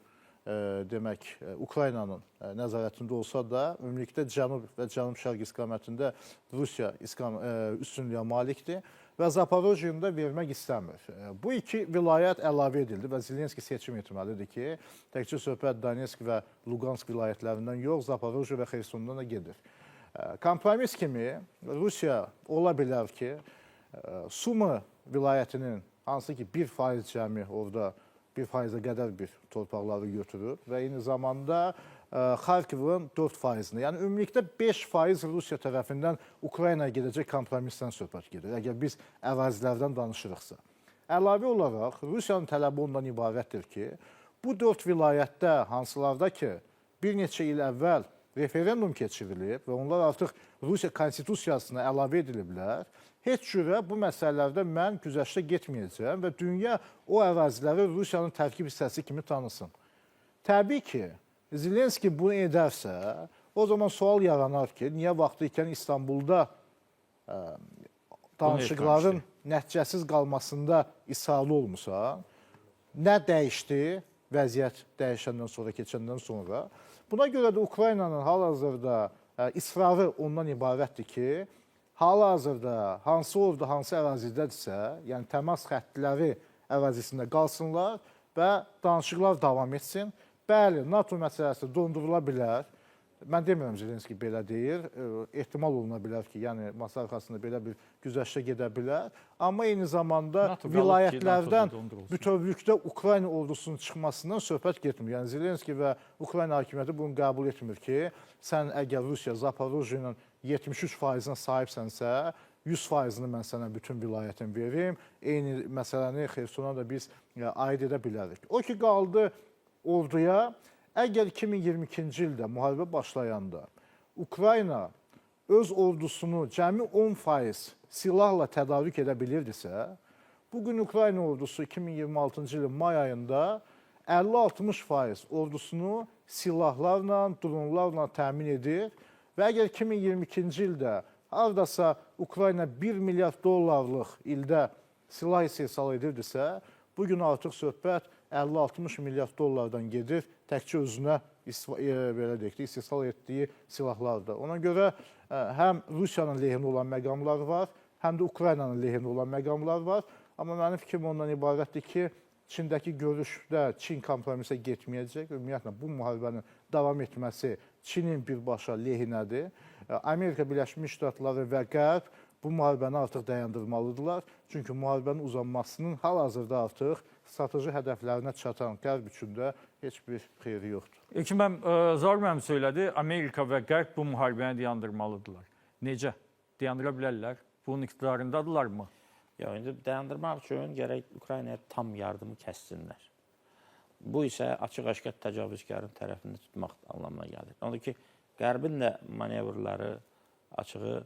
demək Ukraynanın nəzarətində olsa da, ümumilikdə cənub və cənub-şərq istiqamətində Rusiya üstünlüyə malikdir və Zaporojyeni də vermək istəmir. Bu iki vilayət əlavə edildi və Zelenski seçim etməlidir ki, təkcə söhbət Donetsk və Luqansk vilayətlərindən yox, Zaporojye və Xersondan da gedir. Kompromis kimi Rusiya ola bilər ki, Sumı vilayətinin hansı ki 1% cəmi orada 1%-ə qədər bir torpaqları götürür və eyni zamanda Xarkovun 4%-ni, yəni ümumilikdə 5% Rusiya tərəfindən Ukraynaya gedəcək kompromisdən söhbət gedir, əgər biz ərazilərdən danışırıqsa. Əlavə olaraq Rusiyanın tələbi ondan ibarətdir ki, bu 4 vilayətdə hansılarda ki, bir neçə il əvvəl referendum keçirilib və onlar artıq Rusiya konstitusiyasına əlavə ediliblər, heç cürə bu məsələlərdə mən güzəştə getməyəcəyəm və dünya o əraziləri Rusiyanın tərkib hissəsi kimi tanısın. Təbii ki, Zelenski bunu edərsə, o zaman sual yaranar ki, niyə vaxtı ikən İstanbulda danışıqların nəticəsiz qalmasında israrlı olmusan, nə dəyişdi vəziyyət dəyişəndən sonra, keçəndən sonra? Buna görə də Ukraynanın hal-hazırda israrı ondan ibarətdir ki, hal-hazırda hansı ordu, hansı ərazidədirsə, yəni təmas xəttləri ərazisində qalsınlar və danışıqlar davam etsin. Bəli, NATO məsələsi dondurula bilər. Mən demirəm Zelenski belə deyir. Ehtimal oluna bilər ki, yəni masa arxasında belə bir güzəştə gedə bilər. Amma eyni zamanda NATO qalıb ki, vilayətlərdən NATO-da dondurulsun. bütövlükdə Ukrayna ordusunun çıxmasından söhbət getmir. Yəni Zelenski və Ukrayna hakimiyyəti bunu qəbul etmir ki, sən əgər Rusiya Zaporojyenin 73%-nə sahibsənsə, 100%-ni mən sənə bütün vilayətin verim. Eyni məsələni Xersona da biz aid edə bilərik. O ki qaldı orduya, əgər 2022-ci ildə müharibə başlayanda Ukrayna öz ordusunu cəmi 10% silahla tədarük edə bilirdisə, bugün Ukrayna ordusu 2026-cı ilin may ayında 50-60% ordusunu silahlarla, dronlarla təmin edir və əgər 2022-ci ildə hardasa Ukrayna 1 milyard dollarlıq ildə silah istehsal edirdisə, bugün artıq söhbət 50-60 milyard dollardan gedir, təkcə özünə belə deyək də, istehsal etdiyi silahlardır. Ona görə həm Rusiyanın lehinə olan məqamlar var, həm də Ukraynanın lehinə olan məqamlar var. Amma mənim fikrim ondan ibarətdir ki, Çindəki görüşdə Çin kompromisə getməyəcək. Ümumiyyətlə, bu müharibənin davam etməsi Çinin birbaşa lehinədir. Amerika Birləşmiş Ştatları və Qərb bu müharibəni artıq dayandırmalıdırlar. Çünki müharibənin uzanmasının hal-hazırda artıq strateji hədəflərinə çatan Qərb üçün də heç bir xeyri yoxdur. İlkin müəllim, Zaur müəllim söylədi, Amerika və Qərb bu müharibəni dayandırmalıdırlar. Necə? Dayandıra bilərlər? Bunun iqtidarındadırlar mı? Yox, indi dayandırmaq üçün gərək Ukraynaya tam yardımı kəssinlər. Bu isə açıq-aşkar təcavüzkarın tərəfini tutmaq anlamına gəlir. Odur ki, Qərbin də manevrları açığı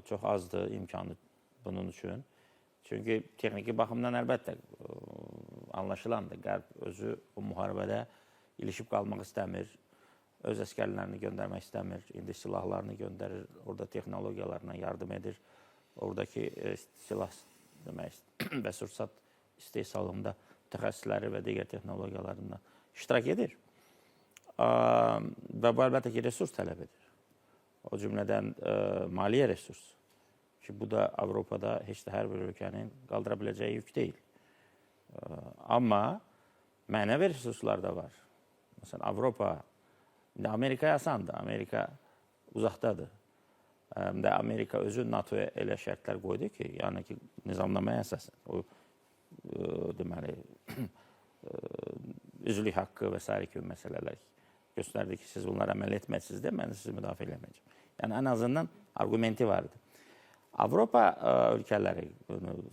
çox azdır imkanı bunun üçün. Çünki texniki baxımdan əlbəttə anlaşılandır. Qərb özü o müharibədə ilişib qalmaq istəmir. Öz əskərlərini göndərmək istəmir. İndi silahlarını göndərir, orada texnologiyalarla yardım edir. Oradakı silah demək və sursat istehsalında mütəxəssisləri və digər texnologiyalarında iştirak edir. Və bu əlbəttə ki, resurs tələb edir. O cümlədən maliyyə resurs. Ki, bu da Avropada heç də hər bir ölkənin qaldıra biləcəyi yük deyil. Amma mənəvi resurslar da var. Məsələn, Avropa, indi Amerikaya asandır, Amerika uzaqdadır. Həm də Amerika özü NATO-ya elə şərtlər qoydu ki, yəni ki, nizamnamaya əsasən, o deməli, üzvlük haqqı və sairə kimi məsələlər göstərdi ki, siz bunlara əməl etməsiniz də, mən sizi müdafiə eləməyəcəm. Yəni, ən azından argumenti vardı. Avropa ölkələri,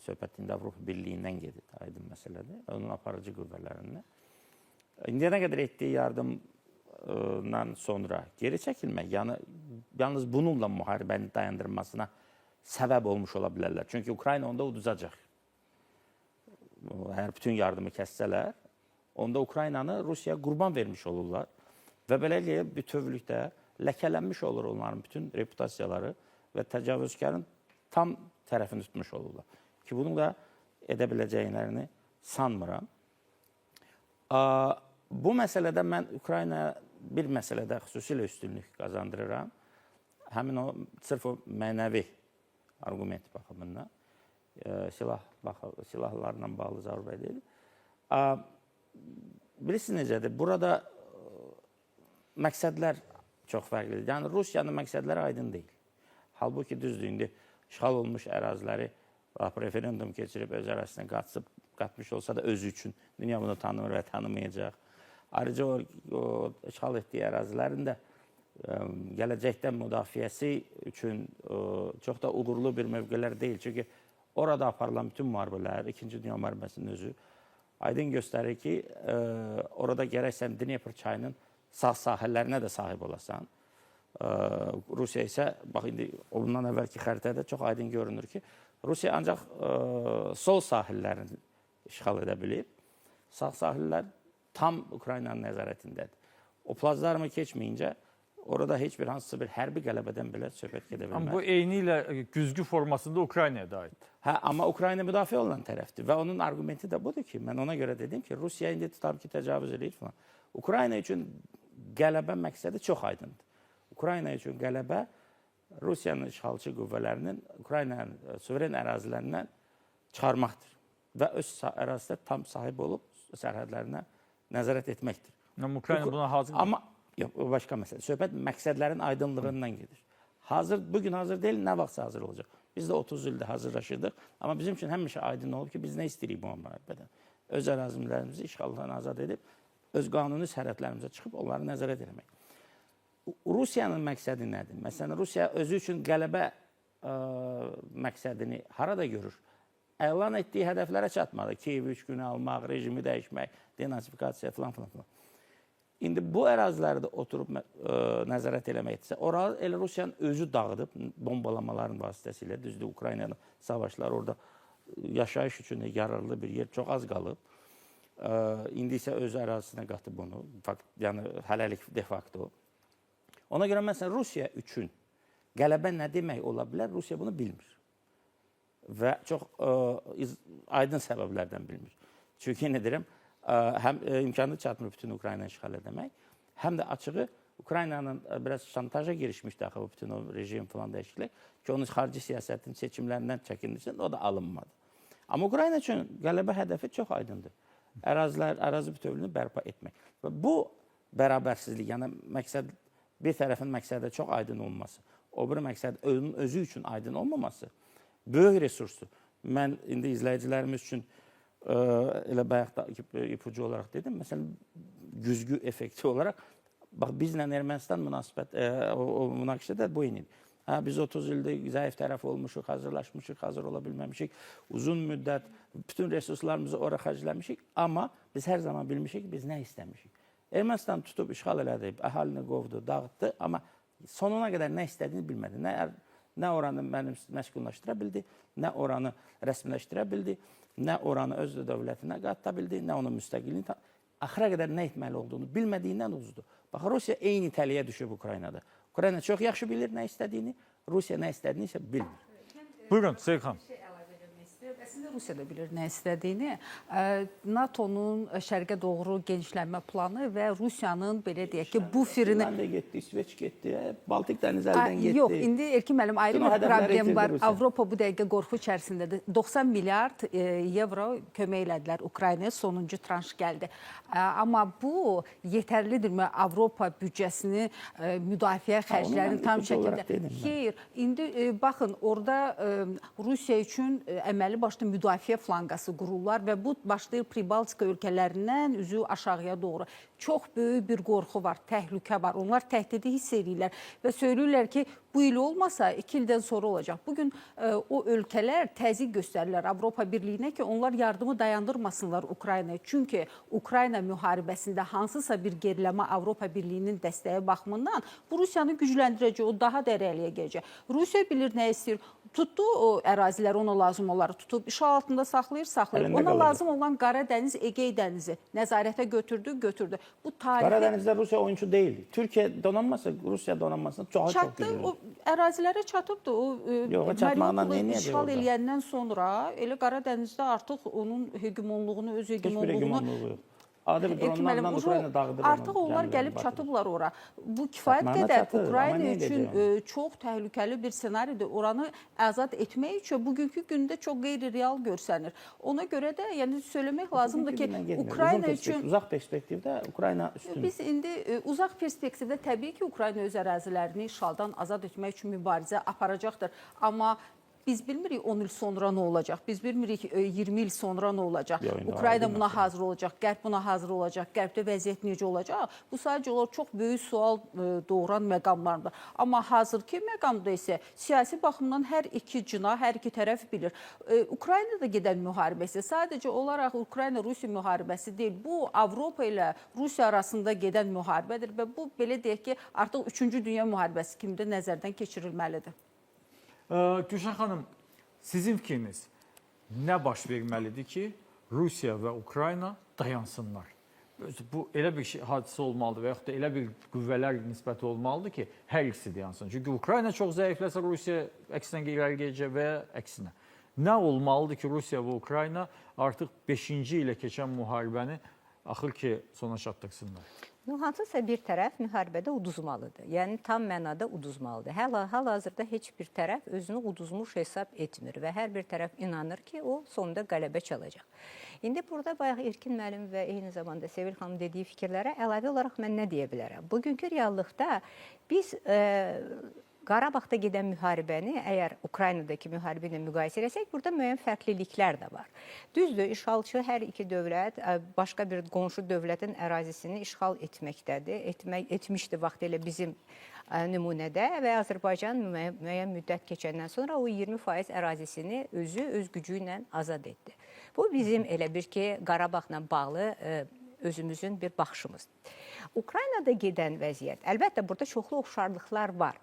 söhbət indi Avropa Birliyindən gedir, aydın məsələdir, onun aparıcı qüvvələrindən. İndiyə nə qədər etdiyi yardımdan sonra geri çəkilmək, yəni yalnız bununla müharibəni dayandırmasına səbəb olmuş ola bilərlər. Çünki Ukrayna onda uduzacaq. Əgər bütün yardımı kəssələr, onda Ukraynanı Rusiyaya qurban vermiş olurlar və beləliklə bütövlükdə ləkələnmiş olur onların bütün reputasiyaları və təcavüzkarın tam tərəfini tutmuş olurlar. Ki, bunu da edə biləcəklərini sanmıram. Bu məsələdə mən Ukraynaya bir məsələdə xüsusilə üstünlük qazandırıram. Həmin o, sırf o mənəvi arqument baxımından, silahlarla bağlı Zaur bəy deyil. Bilirsiniz necədir? Burada məqsədlər çox fərqlidir. Yəni, Rusiyanın məqsədləri aydın deyil. Halbuki düzdür, indi işğal olunmuş əraziləri referendum keçirib öz ərazisinə qatmış olsa da özü üçün dünya bunu tanımır və tanımayacaq. Ayrıca o işğal etdiyi ərazilərin də gələcəkdə müdafiəsi üçün çox da uğurlu bir mövqelər deyil. Çünki orada aparılan bütün müharibələr, İkinci Dünya müharibəsinin özü aydın göstərir ki, orada gərək sən Dnepr çayının sağ sahillərinə də sahib olasan. Rusiya isə, bax indi ondan əvvəlki xəritədə çox aydın görünür ki, Rusiya ancaq sol sahillərini işğal edə bilib. Sağ sahillər tam Ukraynanın nəzarətindədir. O plazdarmı keçməyincə orada heç bir hansısa bir hərbi qələbədən belə söhbət gedə bilməz. Amma bu eyni ilə güzgü formasında Ukraynaya da aiddir. Hə, amma Ukrayna müdafiə olunan tərəfdir və onun arqumenti də budur ki, mən ona görə dedim ki, Rusiya indi tutam ki, təcavüz eləyir falan. Ukrayna üçün qələbə məqsədi çox aydındır. Ukrayna üçün qələbə Rusiyanın işğalçı qüvvələrinin Ukraynanın suveren ərazilərindən çıxarmaqdır və öz ərazidə tam sahib olub sərhədlərinə nəzarət etməkdir. Amma Ukrayna buna hazır. Amma yox, o başqa məsələ. Söhbət məqsədlərin aydınlığından gedir. Hazır, bugün hazır deyil, nə vaxtsa hazır olacaq. Biz də 30 ildir hazırlaşırdıq. Amma bizim üçün həmişə aydın olub ki, biz nə istəyirik bu müharibədən? Öz ərazilərimizi işğaldan azad edib, öz qanuni sərhədlərimizə çıxıb onları nəzarət etmək. Rusiyanın məqsədi nədir? Məsələn, Rusiya özü üçün qələbə məqsədini harada görür? Elan etdiyi hədəflərə çatmadı. Kiyevi 3 günə almaq, rejimi dəyişmək, denazifikasiya filan filan filan. İndi bu ərazilərdə oturub nəzarət eləməkdirsə, oralı elə Rusiyanın özü dağıdıb bombalamaların vasitəsilə, düzdür, Ukraynanın savaşları orada yaşayış üçün yararlı bir yer çox az qalıb. İndi isə öz ərazisinə qatıb bunu, fakt, yəni hələlik de facto. Ona görə məsələn Rusiya üçün qələbə nə demək ola bilər, Rusiya bunu bilmir. Və çox aydın səbəblərdən bilmir. Çünki nə deyirəm, həm imkanı çatmır bütün Ukraynanı işğal etmək, həm də açığı Ukraynanın biraz şantaja girişmişdi axı o bütün o rejim falan dəyişiklik ki, onun xarici siyasətin seçimlərindən çəkindirsin, o da alınmadı. Amma Ukrayna üçün qələbə hədəfi çox aydındır. Ərazilər, ərazi bütövlüyünü bərpa etmək. Və bu bərabərsizlik, yəni məqsəd bir tərəfin məqsədi çox aydın olması, o biri məqsəd onun özü üçün aydın olmaması böyük resursdur. Mən indi izləyicilərimiz üçün elə bayaq da ipucu olaraq dedim, məsələn, güzgü effekti olaraq, bax, bizlə Ermənistan münasibət, o münaqişədə bu eynidir. Hə, biz 30 ildir zəif tərəf olmuşuq, hazırlaşmışıq, hazır ola bilməmişik. Uzun müddət bütün resurslarımızı ora xərcləmişik, amma biz hər zaman bilmişik ki, biz nə istəmişik. Ermənistan tutub işğal elədi, əhalini qovdu, dağıtdı, amma sonuna qədər nə istədiyini bilmədi. Nə oranı mənim məskunlaşdıra bildi, nə oranı rəsmiləşdirə bildi, nə oranı öz dövlətinə qata bildi, nə onun müstəqilliyini axıra qədər nə etməli olduğunu bilmədiyindən uzdu. Bax, Rusiya eyni tələyə düşüb Ukraynada. Ukrayna çox yaxşı bilir nə istədiyini, Rusiya nə istədiyini isə bilmir. Buyurun Seyxan. Əslində Rusiya da bilir nə istədiyini. NATO-nun şərqə doğru genişlənmə planı və Rusiyanın belə deyək ki, buferini Finlandiya getdi, İsveç getdi, Baltik dənizi əldən getdi. Yox, indi Erkin müəllim ayrı Bütün bir problem var. Rusiya. Avropa bu dəqiqə qorxu içərisindədir. 90 milyard evro kömək elədilər Ukraynaya, sonuncu tranş gəldi. Amma bu yetərlidirmi Avropa büdcəsini müdafiə xərclərini tam şəkildə? Xeyr, indi baxın orada Rusiya üçün əməli başlı müdafiə flanqası qururlar və bu başlayır Pribaltika ölkələrindən üzü aşağıya doğru. Çox böyük bir qorxu var, təhlükə var. Onlar təhdidi hiss edirlər və söyləyirlər ki, bu il olmasa 2 ildən sonra olacaq. Bugün o ölkələr təzyiq göstərirlər Avropa Birliyinə ki, onlar yardımı dayandırmasınlar Ukraynaya. Çünki Ukrayna müharibəsində hansısa bir geriləmə Avropa Birliyinin dəstəyi baxımından bu Rusiyanı gücləndirəcək, o daha da irəliyə gələcək. Rusiya bilir nə istəyir. Tutdu o ərazilər ona lazım olanları tutub, işğal altında saxlayır. Əlində Ona qalacaq. lazım olan Qara Dəniz, Egey dənizi nəzarətə götürdü. Bu tarixi Qaradənizdə Rusiya oyunçu deyil. Türkiyə donanması Rusiya donanmasına çox çatdı, güclüdür. o ərazilərə çatıbdı. O Yox, çatmaqla Mariupolu işğal eləyəndən sonra elə Qara Dənizdə artıq onun hegemonluğunu, öz Heç bir hegemonluğunu hegemonluğu yox. Adi bir dronlarla Ukrayna dağıdır. Artıq onlar gəlib çatıblar ora. Bu kifayət qədər Ukrayna üçün çox təhlükəli bir ssenaridir. Oranı azad etmək üçün bugünkü gündə çox qeyri-real görsənir. Ona görə də yəni söyləmək lazımdır ki, Ukrayna üçün uzaq perspektivdə Ukrayna üstün. Biz indi uzaq perspektivdə təbii ki, Ukrayna öz ərazilərini işğaldan azad etmək üçün mübarizə aparacaqdır. Amma biz bilmirik 10 il sonra nə olacaq. Biz bilmirik 20 il sonra nə olacaq. Ukrayna buna hazır olacaq, Qərb buna hazır olacaq, Qərbdə vəziyyət necə olacaq? Bu sadəcə olaraq çox böyük sual doğuran məqamlardır. Amma hazırki məqamda isə siyasi baxımdan hər iki cinah, hər iki tərəf bilir. Ukraynada gedən müharibə isə sadəcə olaraq Ukrayna-Rusiya müharibəsi deyil. Bu Avropa ilə Rusiya arasında gedən müharibədir və bu belə deyək ki, artıq 3-cü dünya müharibəsi kimi də nəzərdən keçirilməlidir. Gülşən xanım, sizin fikriniz nə baş verməlidir ki, Rusiya və Ukrayna dayansınlar? Bu elə bir şey, hadisə olmalıdır və yaxud da elə bir qüvvələr nisbəti olmalıdır ki, hər ikisi dayansın. Çünki Ukrayna çox zəifləsə, Rusiya əksinə irəli gedəcək və ya əksinə. Nə olmalıdır ki, Rusiya və Ukrayna artıq 5-ci ilə keçən müharibəni axır ki, sona çatdırsınlar? Hansısa bir tərəf müharibədə uduzmalıdır. Yəni tam mənada uduzmalıdır. Hal-hazırda heç bir tərəf özünü uduzmuş hesab etmir və hər bir tərəf inanır ki, o sonunda qələbə çalacaq. İndi burada bayaq Erkin müəllim və eyni zamanda Sevil xanım dediyi fikirlərə əlavə olaraq mən nə deyə bilərəm? Bugünkü reallıqda biz Qarabağda gedən müharibəni əgər Ukraynadakı müharibə ilə müqayisə eləsək, burada müəyyən fərqliliklər də var. Düzdür, işğalçı hər iki dövlət başqa bir qonşu dövlətin ərazisini işğal etməkdədir. Etmişdi vaxtilə bizim nümunədə və Azərbaycan müəyyən müddət keçəndən sonra o 20% ərazisini özü öz gücü ilə azad etdi. Bu bizim elə bir ki, Qarabağla bağlı özümüzün bir baxışımız. Ukraynada gedən vəziyyət, əlbəttə burada çoxlu oxşarlıqlar var.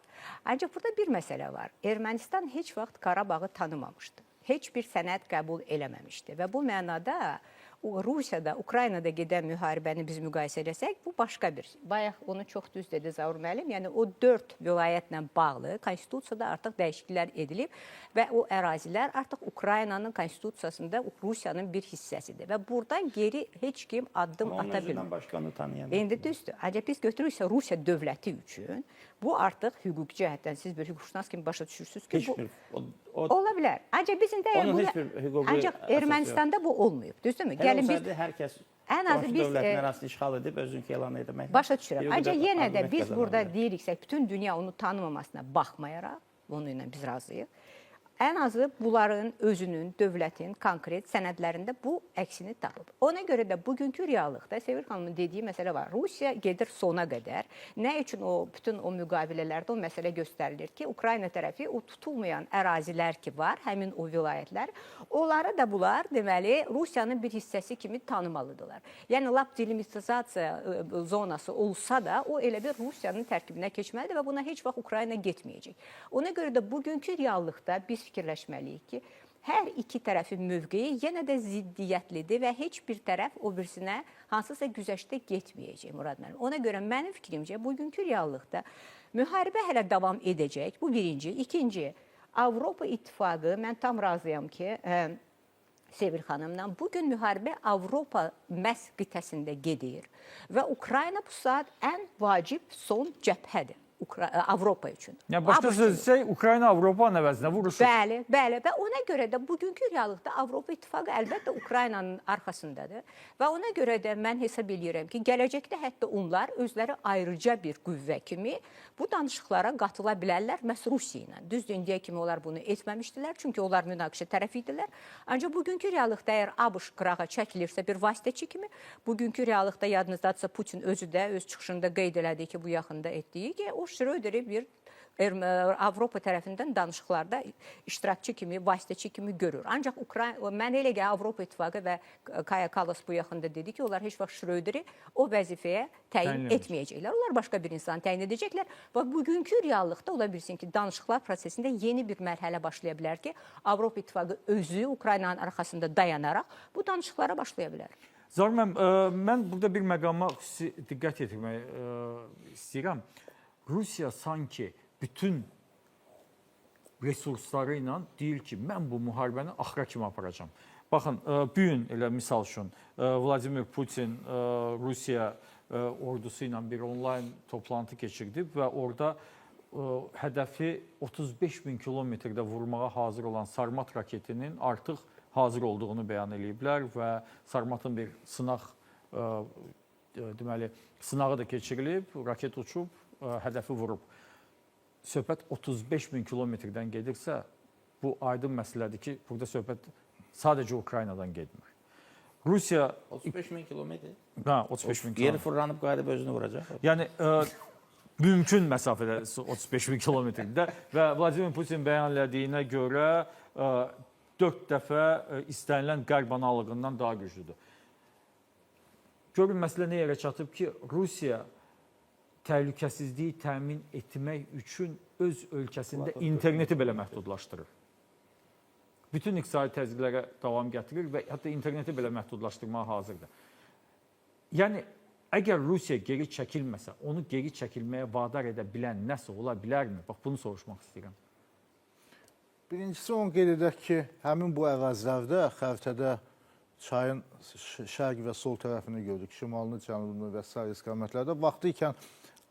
Ancaq burada bir məsələ var. Ermənistan heç vaxt Qarabağı tanımamışdı. Heç bir sənəd qəbul eləməmişdi və bu mənada Rusiyada, Ukraynada gedən müharibəni biz müqayisə eləsək, bu başqa bir. Bayaq onu çox düz dedi Zaur müəllim. Yəni o 4 vilayətlə bağlı konstitusiyada artıq dəyişikliklər edilib və o ərazilər artıq Ukraynanın konstitusiyasında Rusiyanın bir hissəsidir və buradan geri heç kim addım ata bilmir. Başqanı tanıyan. İndi düzdür. Ancaq biz götürürüksə Rusiya dövləti üçün bu artıq hüquqi cəhətdən siz bir hüquqşünas kimi başa düşürsünüz ki, bu ola bilər. Ancaq biz indi əgər bunu ancaq Ermənistanda bu olmayıb, düzdürmü? Gəlin biz hər kəs ən azı biz dövlətin ərazisini işğal edib özünki elan etmək. Başa düşürəm. Ancaq yenə də biz burada deyiriksə, bütün dünya onu tanımamasına baxmayaraq, bununla biz razıyıq. Ən azı bunların özünün, dövlətin konkret sənədlərində bu əksini tapıb. Ona görə də bugünkü reallıqda Sevil xanımın dediyi məsələ var. Rusiya gedir sona qədər. Nə üçün o bütün o müqavilələrdə o məsələ göstərilir ki, Ukrayna tərəfi o tutulmayan ərazilər ki var, həmin o vilayətlər, onları da bunlar deməli Rusiyanın bir hissəsi kimi tanımalıdırlar. Yəni lap delimitizasiya zonası olsa da o elə bir Rusiyanın tərkibinə keçməlidir və buna heç vaxt Ukrayna getməyəcək. Ona görə də bugünkü reallıqda biz fikirləşməliyik ki, hər iki tərəfin mövqeyi yenə də ziddiyyətlidir və heç bir tərəf o birisinə hansısa güzəştə getməyəcək Murad müəllim. Ona görə mənim fikrimcə bugünkü reallıqda müharibə hələ davam edəcək. Bu birinci. İkinci, Avropa İttifaqı, mən tam razıyam ki, Sevil xanımla bu gün müharibə Avropa məhz qitəsində gedir və Ukrayna bu saat ən vacib son cəbhədir. Avropa üçün. Yəni başqa söz desək, Ukrayna Avropanın əvəzinə vuruşur. Bəli, bəli və ona görə də bugünkü reallıqda Avropa İttifaqı əlbəttə Ukraynanın arxasındadır və ona görə də mən hesab eləyirəm ki, gələcəkdə hətta onlar özləri ayrıca bir qüvvə kimi bu danışıqlara qatıla bilərlər məhz Rusiya ilə. Düzdür, indiyə kimi onlar bunu etməmişdilər, çünki onlar münaqişə tərəfi idilər. Ancaq bugünkü reallıqda əgər ABŞ qırağa çəkilirsə bir vasitəçi kimi, bugünkü reallıqda yadınızdadırsa Putin özü də öz çıxışında qeyd elədi ki, bu yaxında etdiyi ki, o Schröderi bir Avropa tərəfindən danışıqlarda iştirakçı kimi, vasitəçi kimi görür. Ancaq Ukrayna, mən elə gəlir Avropa İttifaqı və Kaya Kallas bu yaxında dedi ki, onlar heç vaxt Schröderi o vəzifəyə təyin etməyəcəklər. Onlar başqa bir insanı təyin edəcəklər və bugünkü reallıqda ola bilsin ki, danışıqlar prosesində yeni bir mərhələ başlaya bilər ki, Avropa İttifaqı özü Ukraynanın arxasında dayanaraq bu danışıqlara başlaya bilər. Zaur müəllim, mən burada bir məqama xüsusi diqqət yetirmək istəyirəm. Rusiya sanki bütün resursları ilə deyir ki, mən bu müharibəni axıra kimi aparacağam. Baxın, bu gün elə misal üçün Vladimir Putin Rusiya ordusu ilə bir onlayn toplantı keçirdi və orada hədəfi 35 min kilometrdə vurmağa hazır olan Sarmat raketinin artıq hazır olduğunu bəyan eləyiblər və Sarmatın bir sınaq deməli sınağı da keçirilib, raket uçub, hədəfi vurub. Söhbət 35 min kilometrdən gedirsə, bu aydın məsələdir ki, burada söhbət sadəcə Ukraynadan getmir. Rusiya 35 min kilometr. Hə, 35 min Yeri kilometr. fırlanıb qayıdıb özünü vuracaq. Yəni mümkün məsafədə 35 min kilometrdə və Vladimir Putin bəyan elədiyinə görə 4 dəfə istənilən qərb analoqundan daha güclüdür. Görün məsələ nə yerə çatıb ki, Rusiya təhlükəsizliyi təmin etmək üçün öz ölkəsində interneti belə məhdudlaşdırır. Bütün iqtisadi təzyiqlərə davam gətirir və hətta interneti belə məhdudlaşdırmağa hazırdır. Yəni əgər Rusiya geri çəkilməsə, onu geri çəkilməyə vadar edə bilən nəsə ola bilərmi? Bax bunu soruşmaq istəyirəm. Birincisi onu qeyd edək ki, həmin bu ərazilərdə xəritədə çayın şərq və sol tərəfini gördük, şimalını, cənubunu və sair istiqamətlərdə. Vaxtı ikən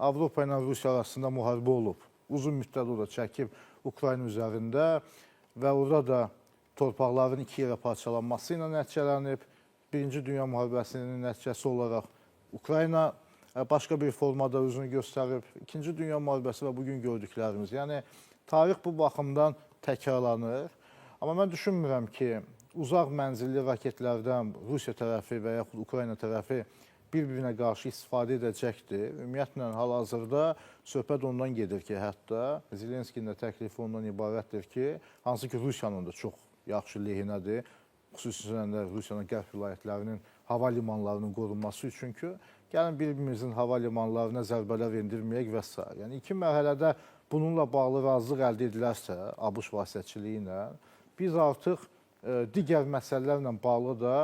Avropa ilə Rusiya arasında müharibə olub. Uzun müddət o da çəkib Ukrayna üzərində və orada da torpaqların iki yerə parçalanması ilə nəticələnib. Birinci Dünya müharibəsinin nəticəsi olaraq Ukrayna başqa bir formada özünü göstərib. İkinci Dünya müharibəsi və bugün gördüklərimiz. Yəni tarix bu baxımdan təkrarlanır. Amma mən düşünmürəm ki, uzaq mənzilli raketlərdən Rusiya tərəfi və yaxud Ukrayna tərəfi bir-birinə qarşı istifadə edəcəkdir. Ümumiyyətlə, hal-hazırda söhbət ondan gedir ki, hətta Zelenskinin də təklifi ondan ibarətdir ki, hansı ki Rusiyanın da çox yaxşı lehinədir, xüsusilə də Rusiyanın qərb vilayətlərinin hava limanlarının qorunması üçün ki, gəlin bir-birimizin hava limanlarına zərbələr endirməyək və s. Yəni iki mərhələdə bununla bağlı razılıq əldə edilərsə, ABŞ vasitəçiliyi ilə, biz artıq digər məsələlərlə bağlı da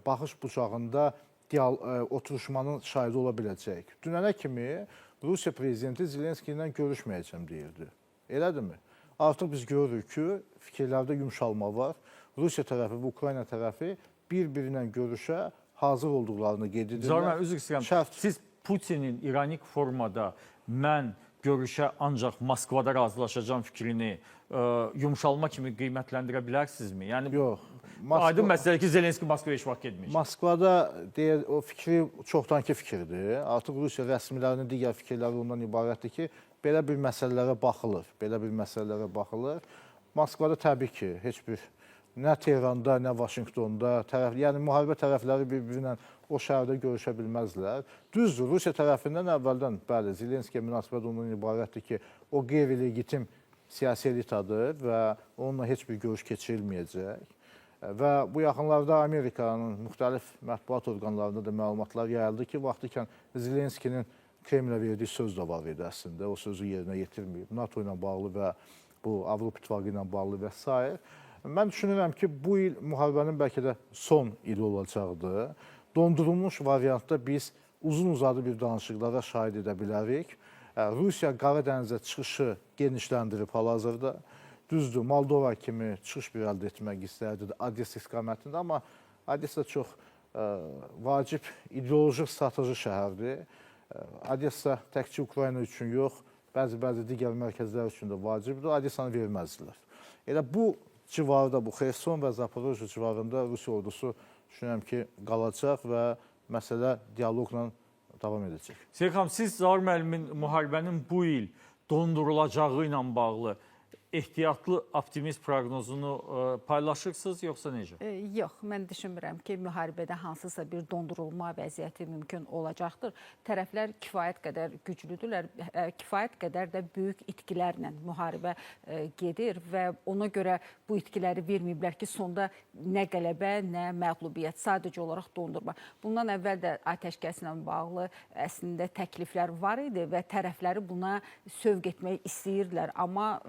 baxış bucağında oturuşmanın şahidi ola biləcəyik. Dünənə kimi Rusiya prezidenti Zelenski ilə görüşməyəcəm deyirdi. Elədirmi? Artıq biz görürük ki, fikirlərdə yumşalma var. Rusiya tərəfi və Ukrayna tərəfi bir-birinə görüşə hazır olduqlarını qeyd edirlər. Zaur müəllim, üzr istəyirəm. Siz Putinin ironik formada mən görüşə ancaq Moskvada razılaşacağam fikrini yumşalma kimi qiymətləndirə bilərsinizmi? Yəni yox. Aydın məsələ ki, Zelenski Moskvaya heç vaxt getməyəcək. Moskvada deyə o fikri çoxdankı fikirdir. Artıq Rusiya rəsmilərinin digər fikirləri ondan ibarətdir ki, belə bir məsələlərə baxılır, belə bir məsələlərə baxılır. Moskvada təbii ki, heç bir nə Tehranda, nə Vaşinqtonda tərəf, yəni müharibə tərəfləri bir-biri ilə o şəhərdə görüşə bilməzlər. Düzdür, Rusiya tərəfindən əvvəldən, bəli, Zelenskiyə münasibət ondan ibarətdir ki, o qeyri-legitim siyasi elitadır və onunla heç bir görüş keçirilməyəcək. Və bu yaxınlarda Amerikanın müxtəlif mətbuat orqanlarında da məlumatlar yayıldı ki, vaxtıkən Zelenskinin Kremlə verdiyi söz də var idi əslində. O sözü yerinə yetirməyib. NATO ilə bağlı və bu Avropa İttifaqı ilə bağlı və s. Mən düşünürəm ki, bu il müharibənin bəlkə də son ili olacaqdır. Dondurulmuş variantda biz uzun-uzadı bir danışıqlara şahid edə bilərik. Rusiya Qara Dənizə çıxışı genişləndirib hal-hazırda. Düzdür, Moldova kimi çıxış bir əldə etmək istərdi Odessa istiqamətində, amma Odessa çox vacib ideoloji strateji şəhərdir. Odessa təkcə Ukrayna üçün yox, bəzi digər mərkəzlər üçün də vacibdir. Odessanı verməzdilər. Elə bu civarda, bu Xerson və Zaporojye civarında Rusiya ordusu düşünürəm ki, qalacaq və məsələ dialoqla davam edəcək. Seyid xanım, siz Zaur müəllimin müharibənin bu il dondurulacağı ilə bağlı ehtiyatlı optimist proqnozunu paylaşırsınız yoxsa necə? Yox, mən düşünmürəm ki, müharibədə hansısa bir dondurulma vəziyyəti mümkün olacaqdır. Tərəflər kifayət qədər güclüdürlər, kifayət qədər də böyük itkilərlə müharibə gedir və ona görə bu itkiləri verməyiblər ki, sonda nə qələbə, nə məğlubiyyət, sadəcə olaraq dondurma. Bundan əvvəl də atəşkəslə bağlı əslində təkliflər var idi və tərəfləri buna sövq etmək istəyirdilər, amma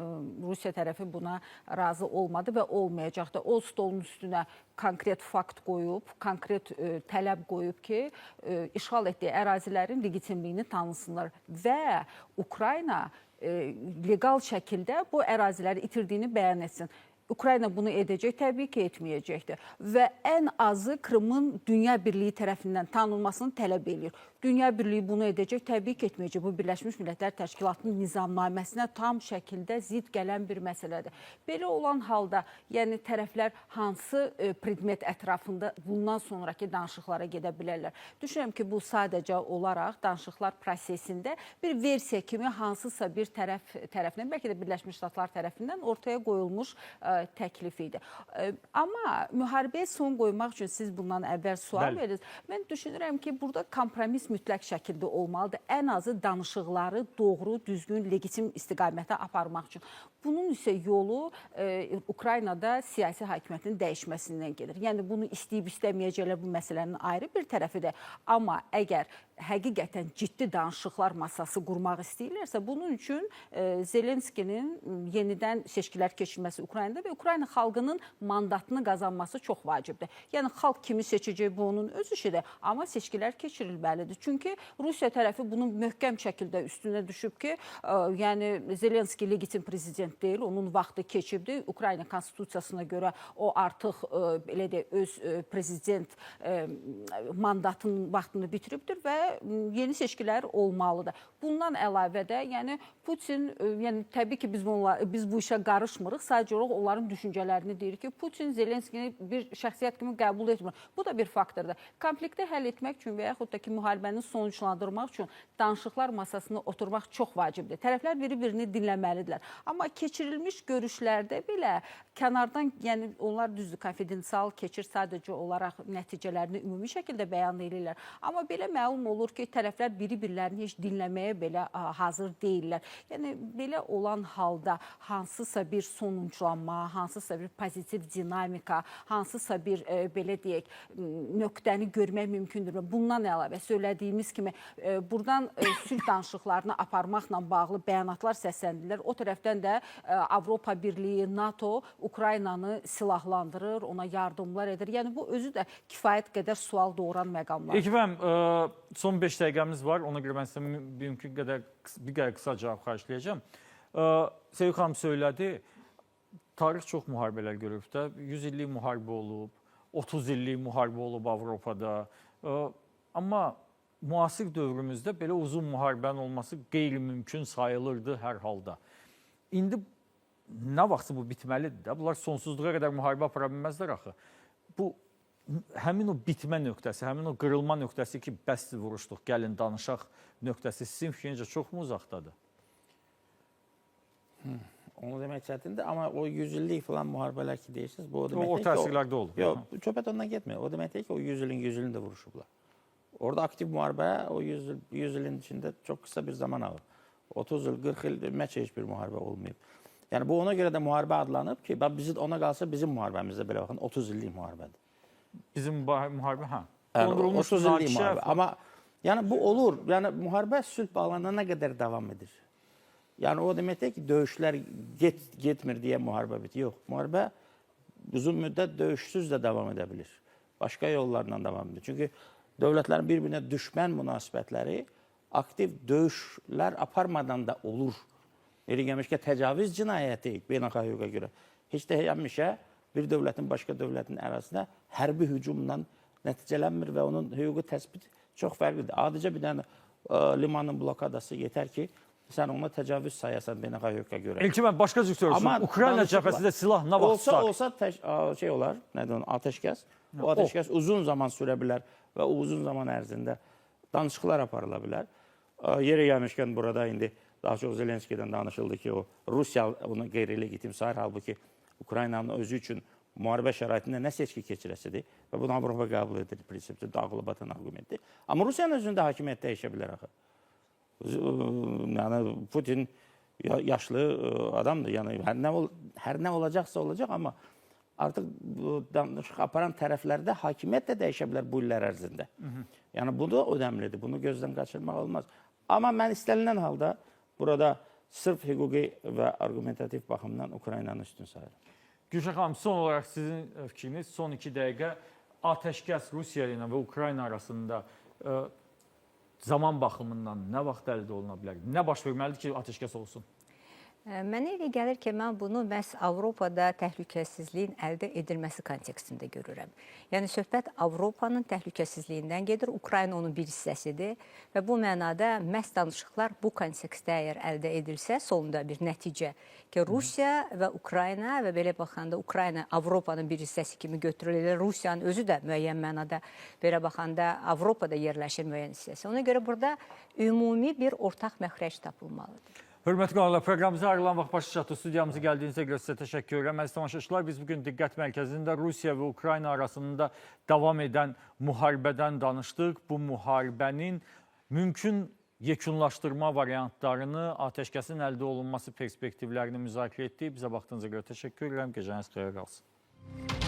Rusiya tərəfi buna razı olmadı və olmayacaq da. O stolun üstünə konkret fakt qoyub, konkret tələb qoyub ki, işğal etdiyi ərazilərin legitimliyini tanısınlar və Ukrayna legal şəkildə bu əraziləri itirdiyini bəyan etsin. Ukrayna bunu edəcək, təbii ki, etməyəcəkdir. Və ən azı Krımın Dünya Birliyi tərəfindən tanınmasını tələb eləyir. Dünya Birliyi bunu edəcək, təbii ki, etməyəcək. Bu, Birləşmiş Millətlər Təşkilatının nizamnaməsinə tam şəkildə zidd gələn bir məsələdir. Belə olan halda, yəni tərəflər hansı predmet ətrafında bundan sonraki danışıqlara gedə bilərlər? Düşünürəm ki, bu sadəcə olaraq danışıqlar prosesində bir versiya kimi hansısa bir tərəf tərəfindən, bəlkə də Birləşmiş Ştatlar tərəfindən ortaya qoyulmuş təklif idi. Amma müharibəyə son qoymaq üçün siz bundan əvvəl sual verdiniz. Mən düşünürəm ki, burada kompromis mütləq şəkildə olmalıdır. Ən azı danışıqları doğru, düzgün, legitim istiqamətə aparmaq üçün. Bunun isə yolu Ukraynada siyasi hakimiyyətin dəyişməsindən gedir. Yəni bunu istəyib istəməyəcəklər, bu məsələnin ayrı bir tərəfidir. Amma əgər həqiqətən ciddi danışıqlar masası qurmaq istəyirlərsə, bunun üçün Zelenskinin yenidən seçkilər keçirməsi Ukraynada və Ukrayna xalqının mandatını qazanması çox vacibdir. Yəni xalq kimi seçəcək, bu onun öz işidir, amma seçkilər keçirilməlidir. Çünki Rusiya tərəfi bunun möhkəm şəkildə üstünə düşüb ki, yəni Zelenski legitim prezident deyil, onun vaxtı keçibdir. Ukrayna konstitusiyasına görə o artıq belə deyək, öz prezident mandatının vaxtını bitiribdir və yeni seçkilər olmalıdır. Bundan əlavə də, yəni Putin, yəni təbii ki, biz bu işə qarışmırıq, sadəcə olaraq onların düşüncələrini deyir ki, Putin Zelenskini bir şəxsiyyət kimi qəbul etmir. Bu da bir faktordur. Konflikti həll etmək üçün və yaxud da ki, müharibəni sonuçlandırmaq üçün danışıqlar masasına oturmaq çox vacibdir. Tərəflər biri-birini dinləməlidirlər. Amma keçirilmiş görüşlərdə belə kənardan, yəni onlar düzdür, konfidensial keçir, sadəcə olaraq nəticələrini ümumi şəkildə bəyan edirlər. Amma belə məlum olur ki, tərəflər biri-birlərini heç dinləməyə belə hazır deyillər. Yəni belə olan halda hansısa bir sonunclanma, hansısa bir pozitiv dinamika, hansısa bir belə deyək, nöqtəni görmək mümkündür. Bundan əlavə söylədiyimiz kimi buradan sülh danışıqlarını aparmaqla bağlı bəyanatlar səsləndirirlər. O tərəfdən də Avropa Birliyi, NATO Ukraynanı silahlandırır, ona yardımlar edir. Yəni bu özü də kifayət qədər sual doğuran məqamlar. Ekibəm, son 5 dəqiqəmiz var. Ona görə mən sizə mümkün qədər bir qədər qısa cavab xərcləyəcəm. Seyid xanım söylədi, tarix çox müharibələr görüb də. 100 illik müharibə olub, 30 illik müharibə olub Avropada. Amma müasir dövrümüzdə belə uzun müharibənin olması qeyri-mümkün sayılırdı hər halda. İndi nə vaxtsa bu bitməlidir də. Bunlar sonsuzluğa qədər müharibə apara bilməzlər axı. Bu həmin o bitmə nöqtəsi, həmin o qırılma nöqtəsi ki, bəsdir vuruşduq, gəlin danışaq nöqtəsi sizin fikrincə çox mu uzaqdadır? Onu demək çətindir, amma o 100 illik falan müharibələr ki deyirsiniz, bu o demək O orta deyil ki, əsrlərdə olub. Yox, söhbət ondan getmir. O demək deyil ki, o 100 ilin 100 ilini də vuruşublar. Orada aktiv müharibə o 100 il, 100 ilin içində çox qısa bir zaman alır. 30 il, 40 il ümumiyyətcə heç bir müharibə olmayıb. Yəni bu ona görə də müharibə adlanıb ki, bax bizi ona qalsa bizim müharibəmizdə belə baxın 30 illik müharibədir. Bizim müharibə, hə. Yəni, Dondurulmuş 30 illik münaqişə müharibə. Amma yəni bu olur. Yəni müharibə sülh bağlanana qədər davam edir. Yəni o demək deyil ki, döyüşlər getmir deyə müharibə bitir. Yox, müharibə uzun müddət döyüşsüz də davam edə bilir. Başqa yollarla davam edir. Çünki dövlətlərin bir-birinə düşmən münasibətləri aktiv döyüşlər aparmadan da olur. Yeri gəlmişkən təcavüz cinayəti beynəlxalq hüquqa görə heç də həmişə bir dövlətin başqa dövlətin ərazisinə hərbi hücumla nəticələnmir və onun hüquqi təsbiti çox fərqlidir. Adicə bir dənə limanın blokadası yetər ki, sən ona təcavüz sayasan beynəlxalq hüquqa görə. Elçin bəy, başqa cür soruşum. Amma Ukrayna cəbhəsində silah nə vaxt tutar? Olsa şey olar, nədir onun, atəşkəs. O atəşkəs uzun zaman sürə bilər və o uzun zaman ərzində danışıqlar aparıla bilər. Yeri gəlmişkən burada indi daha çox Zelenskidən danışıldı ki, o Rusiya onu qeyri-legitim sayır, halbuki Ukraynanın özü üçün müharibə şəraitində nə seçki keçirəsidir və bunu Avropa qəbul edir prinsipdə, dağılı batan arqumentdir. Amma Rusiyanın özündə hakimiyyət dəyişə bilər axı. Yəni Putin yaşlı adamdır. Yəni hər nə olacaqsa olacaq, amma artıq bu danışıq aparan tərəflərdə hakimiyyət də dəyişə bilər bu illər ərzində. Yəni bu da önəmlidir. Bunu gözdən qaçırmaq olmaz. Amma mən istənilən halda burada sırf hüquqi və arqumentativ baxımdan Ukraynanı üstün sayıram. Gülşah xanım, son olaraq sizin fikriniz, son 2 dəqiqə atəşkəs Rusiya ilə və Ukrayna arasında zaman baxımından nə vaxt əldə oluna bilər? Nə baş verməlidir ki, atəşkəs olsun? Mənə elə gəlir ki, mən bunu məhz Avropada təhlükəsizliyin əldə edilməsi kontekstində görürəm. Yəni söhbət Avropanın təhlükəsizliyindən gedir, Ukrayna onun bir hissəsidir və bu mənada məhz danışıqlar bu kontekstdə əgər əldə edilsə, sonunda bir nəticə ki, Rusiya və Ukrayna və belə baxanda Ukrayna Avropanın bir hissəsi kimi götürülür. Rusiyanın özü də müəyyən mənada belə baxanda Avropada yerləşir müəyyən hissəsi. Ona görə burada ümumi bir ortaq məxrəc tapılmalıdır. Hörmətli qonaqlar, proqramımıza ayrılan vaxt başa çatdı. Studiyamıza gəldiyinizə görə sizə təşəkkür edirəm. Əziz tamaşaçılar, biz bugün diqqət mərkəzində Rusiya və Ukrayna arasında davam edən müharibədən danışdıq. Bu müharibənin mümkün yekunlaşdırma variantlarını, atəşkəsin əldə olunması perspektivlərini müzakirə etdik. Bizə baxdığınıza görə təşəkkür edirəm. Gecəniz xeyrə qalsın.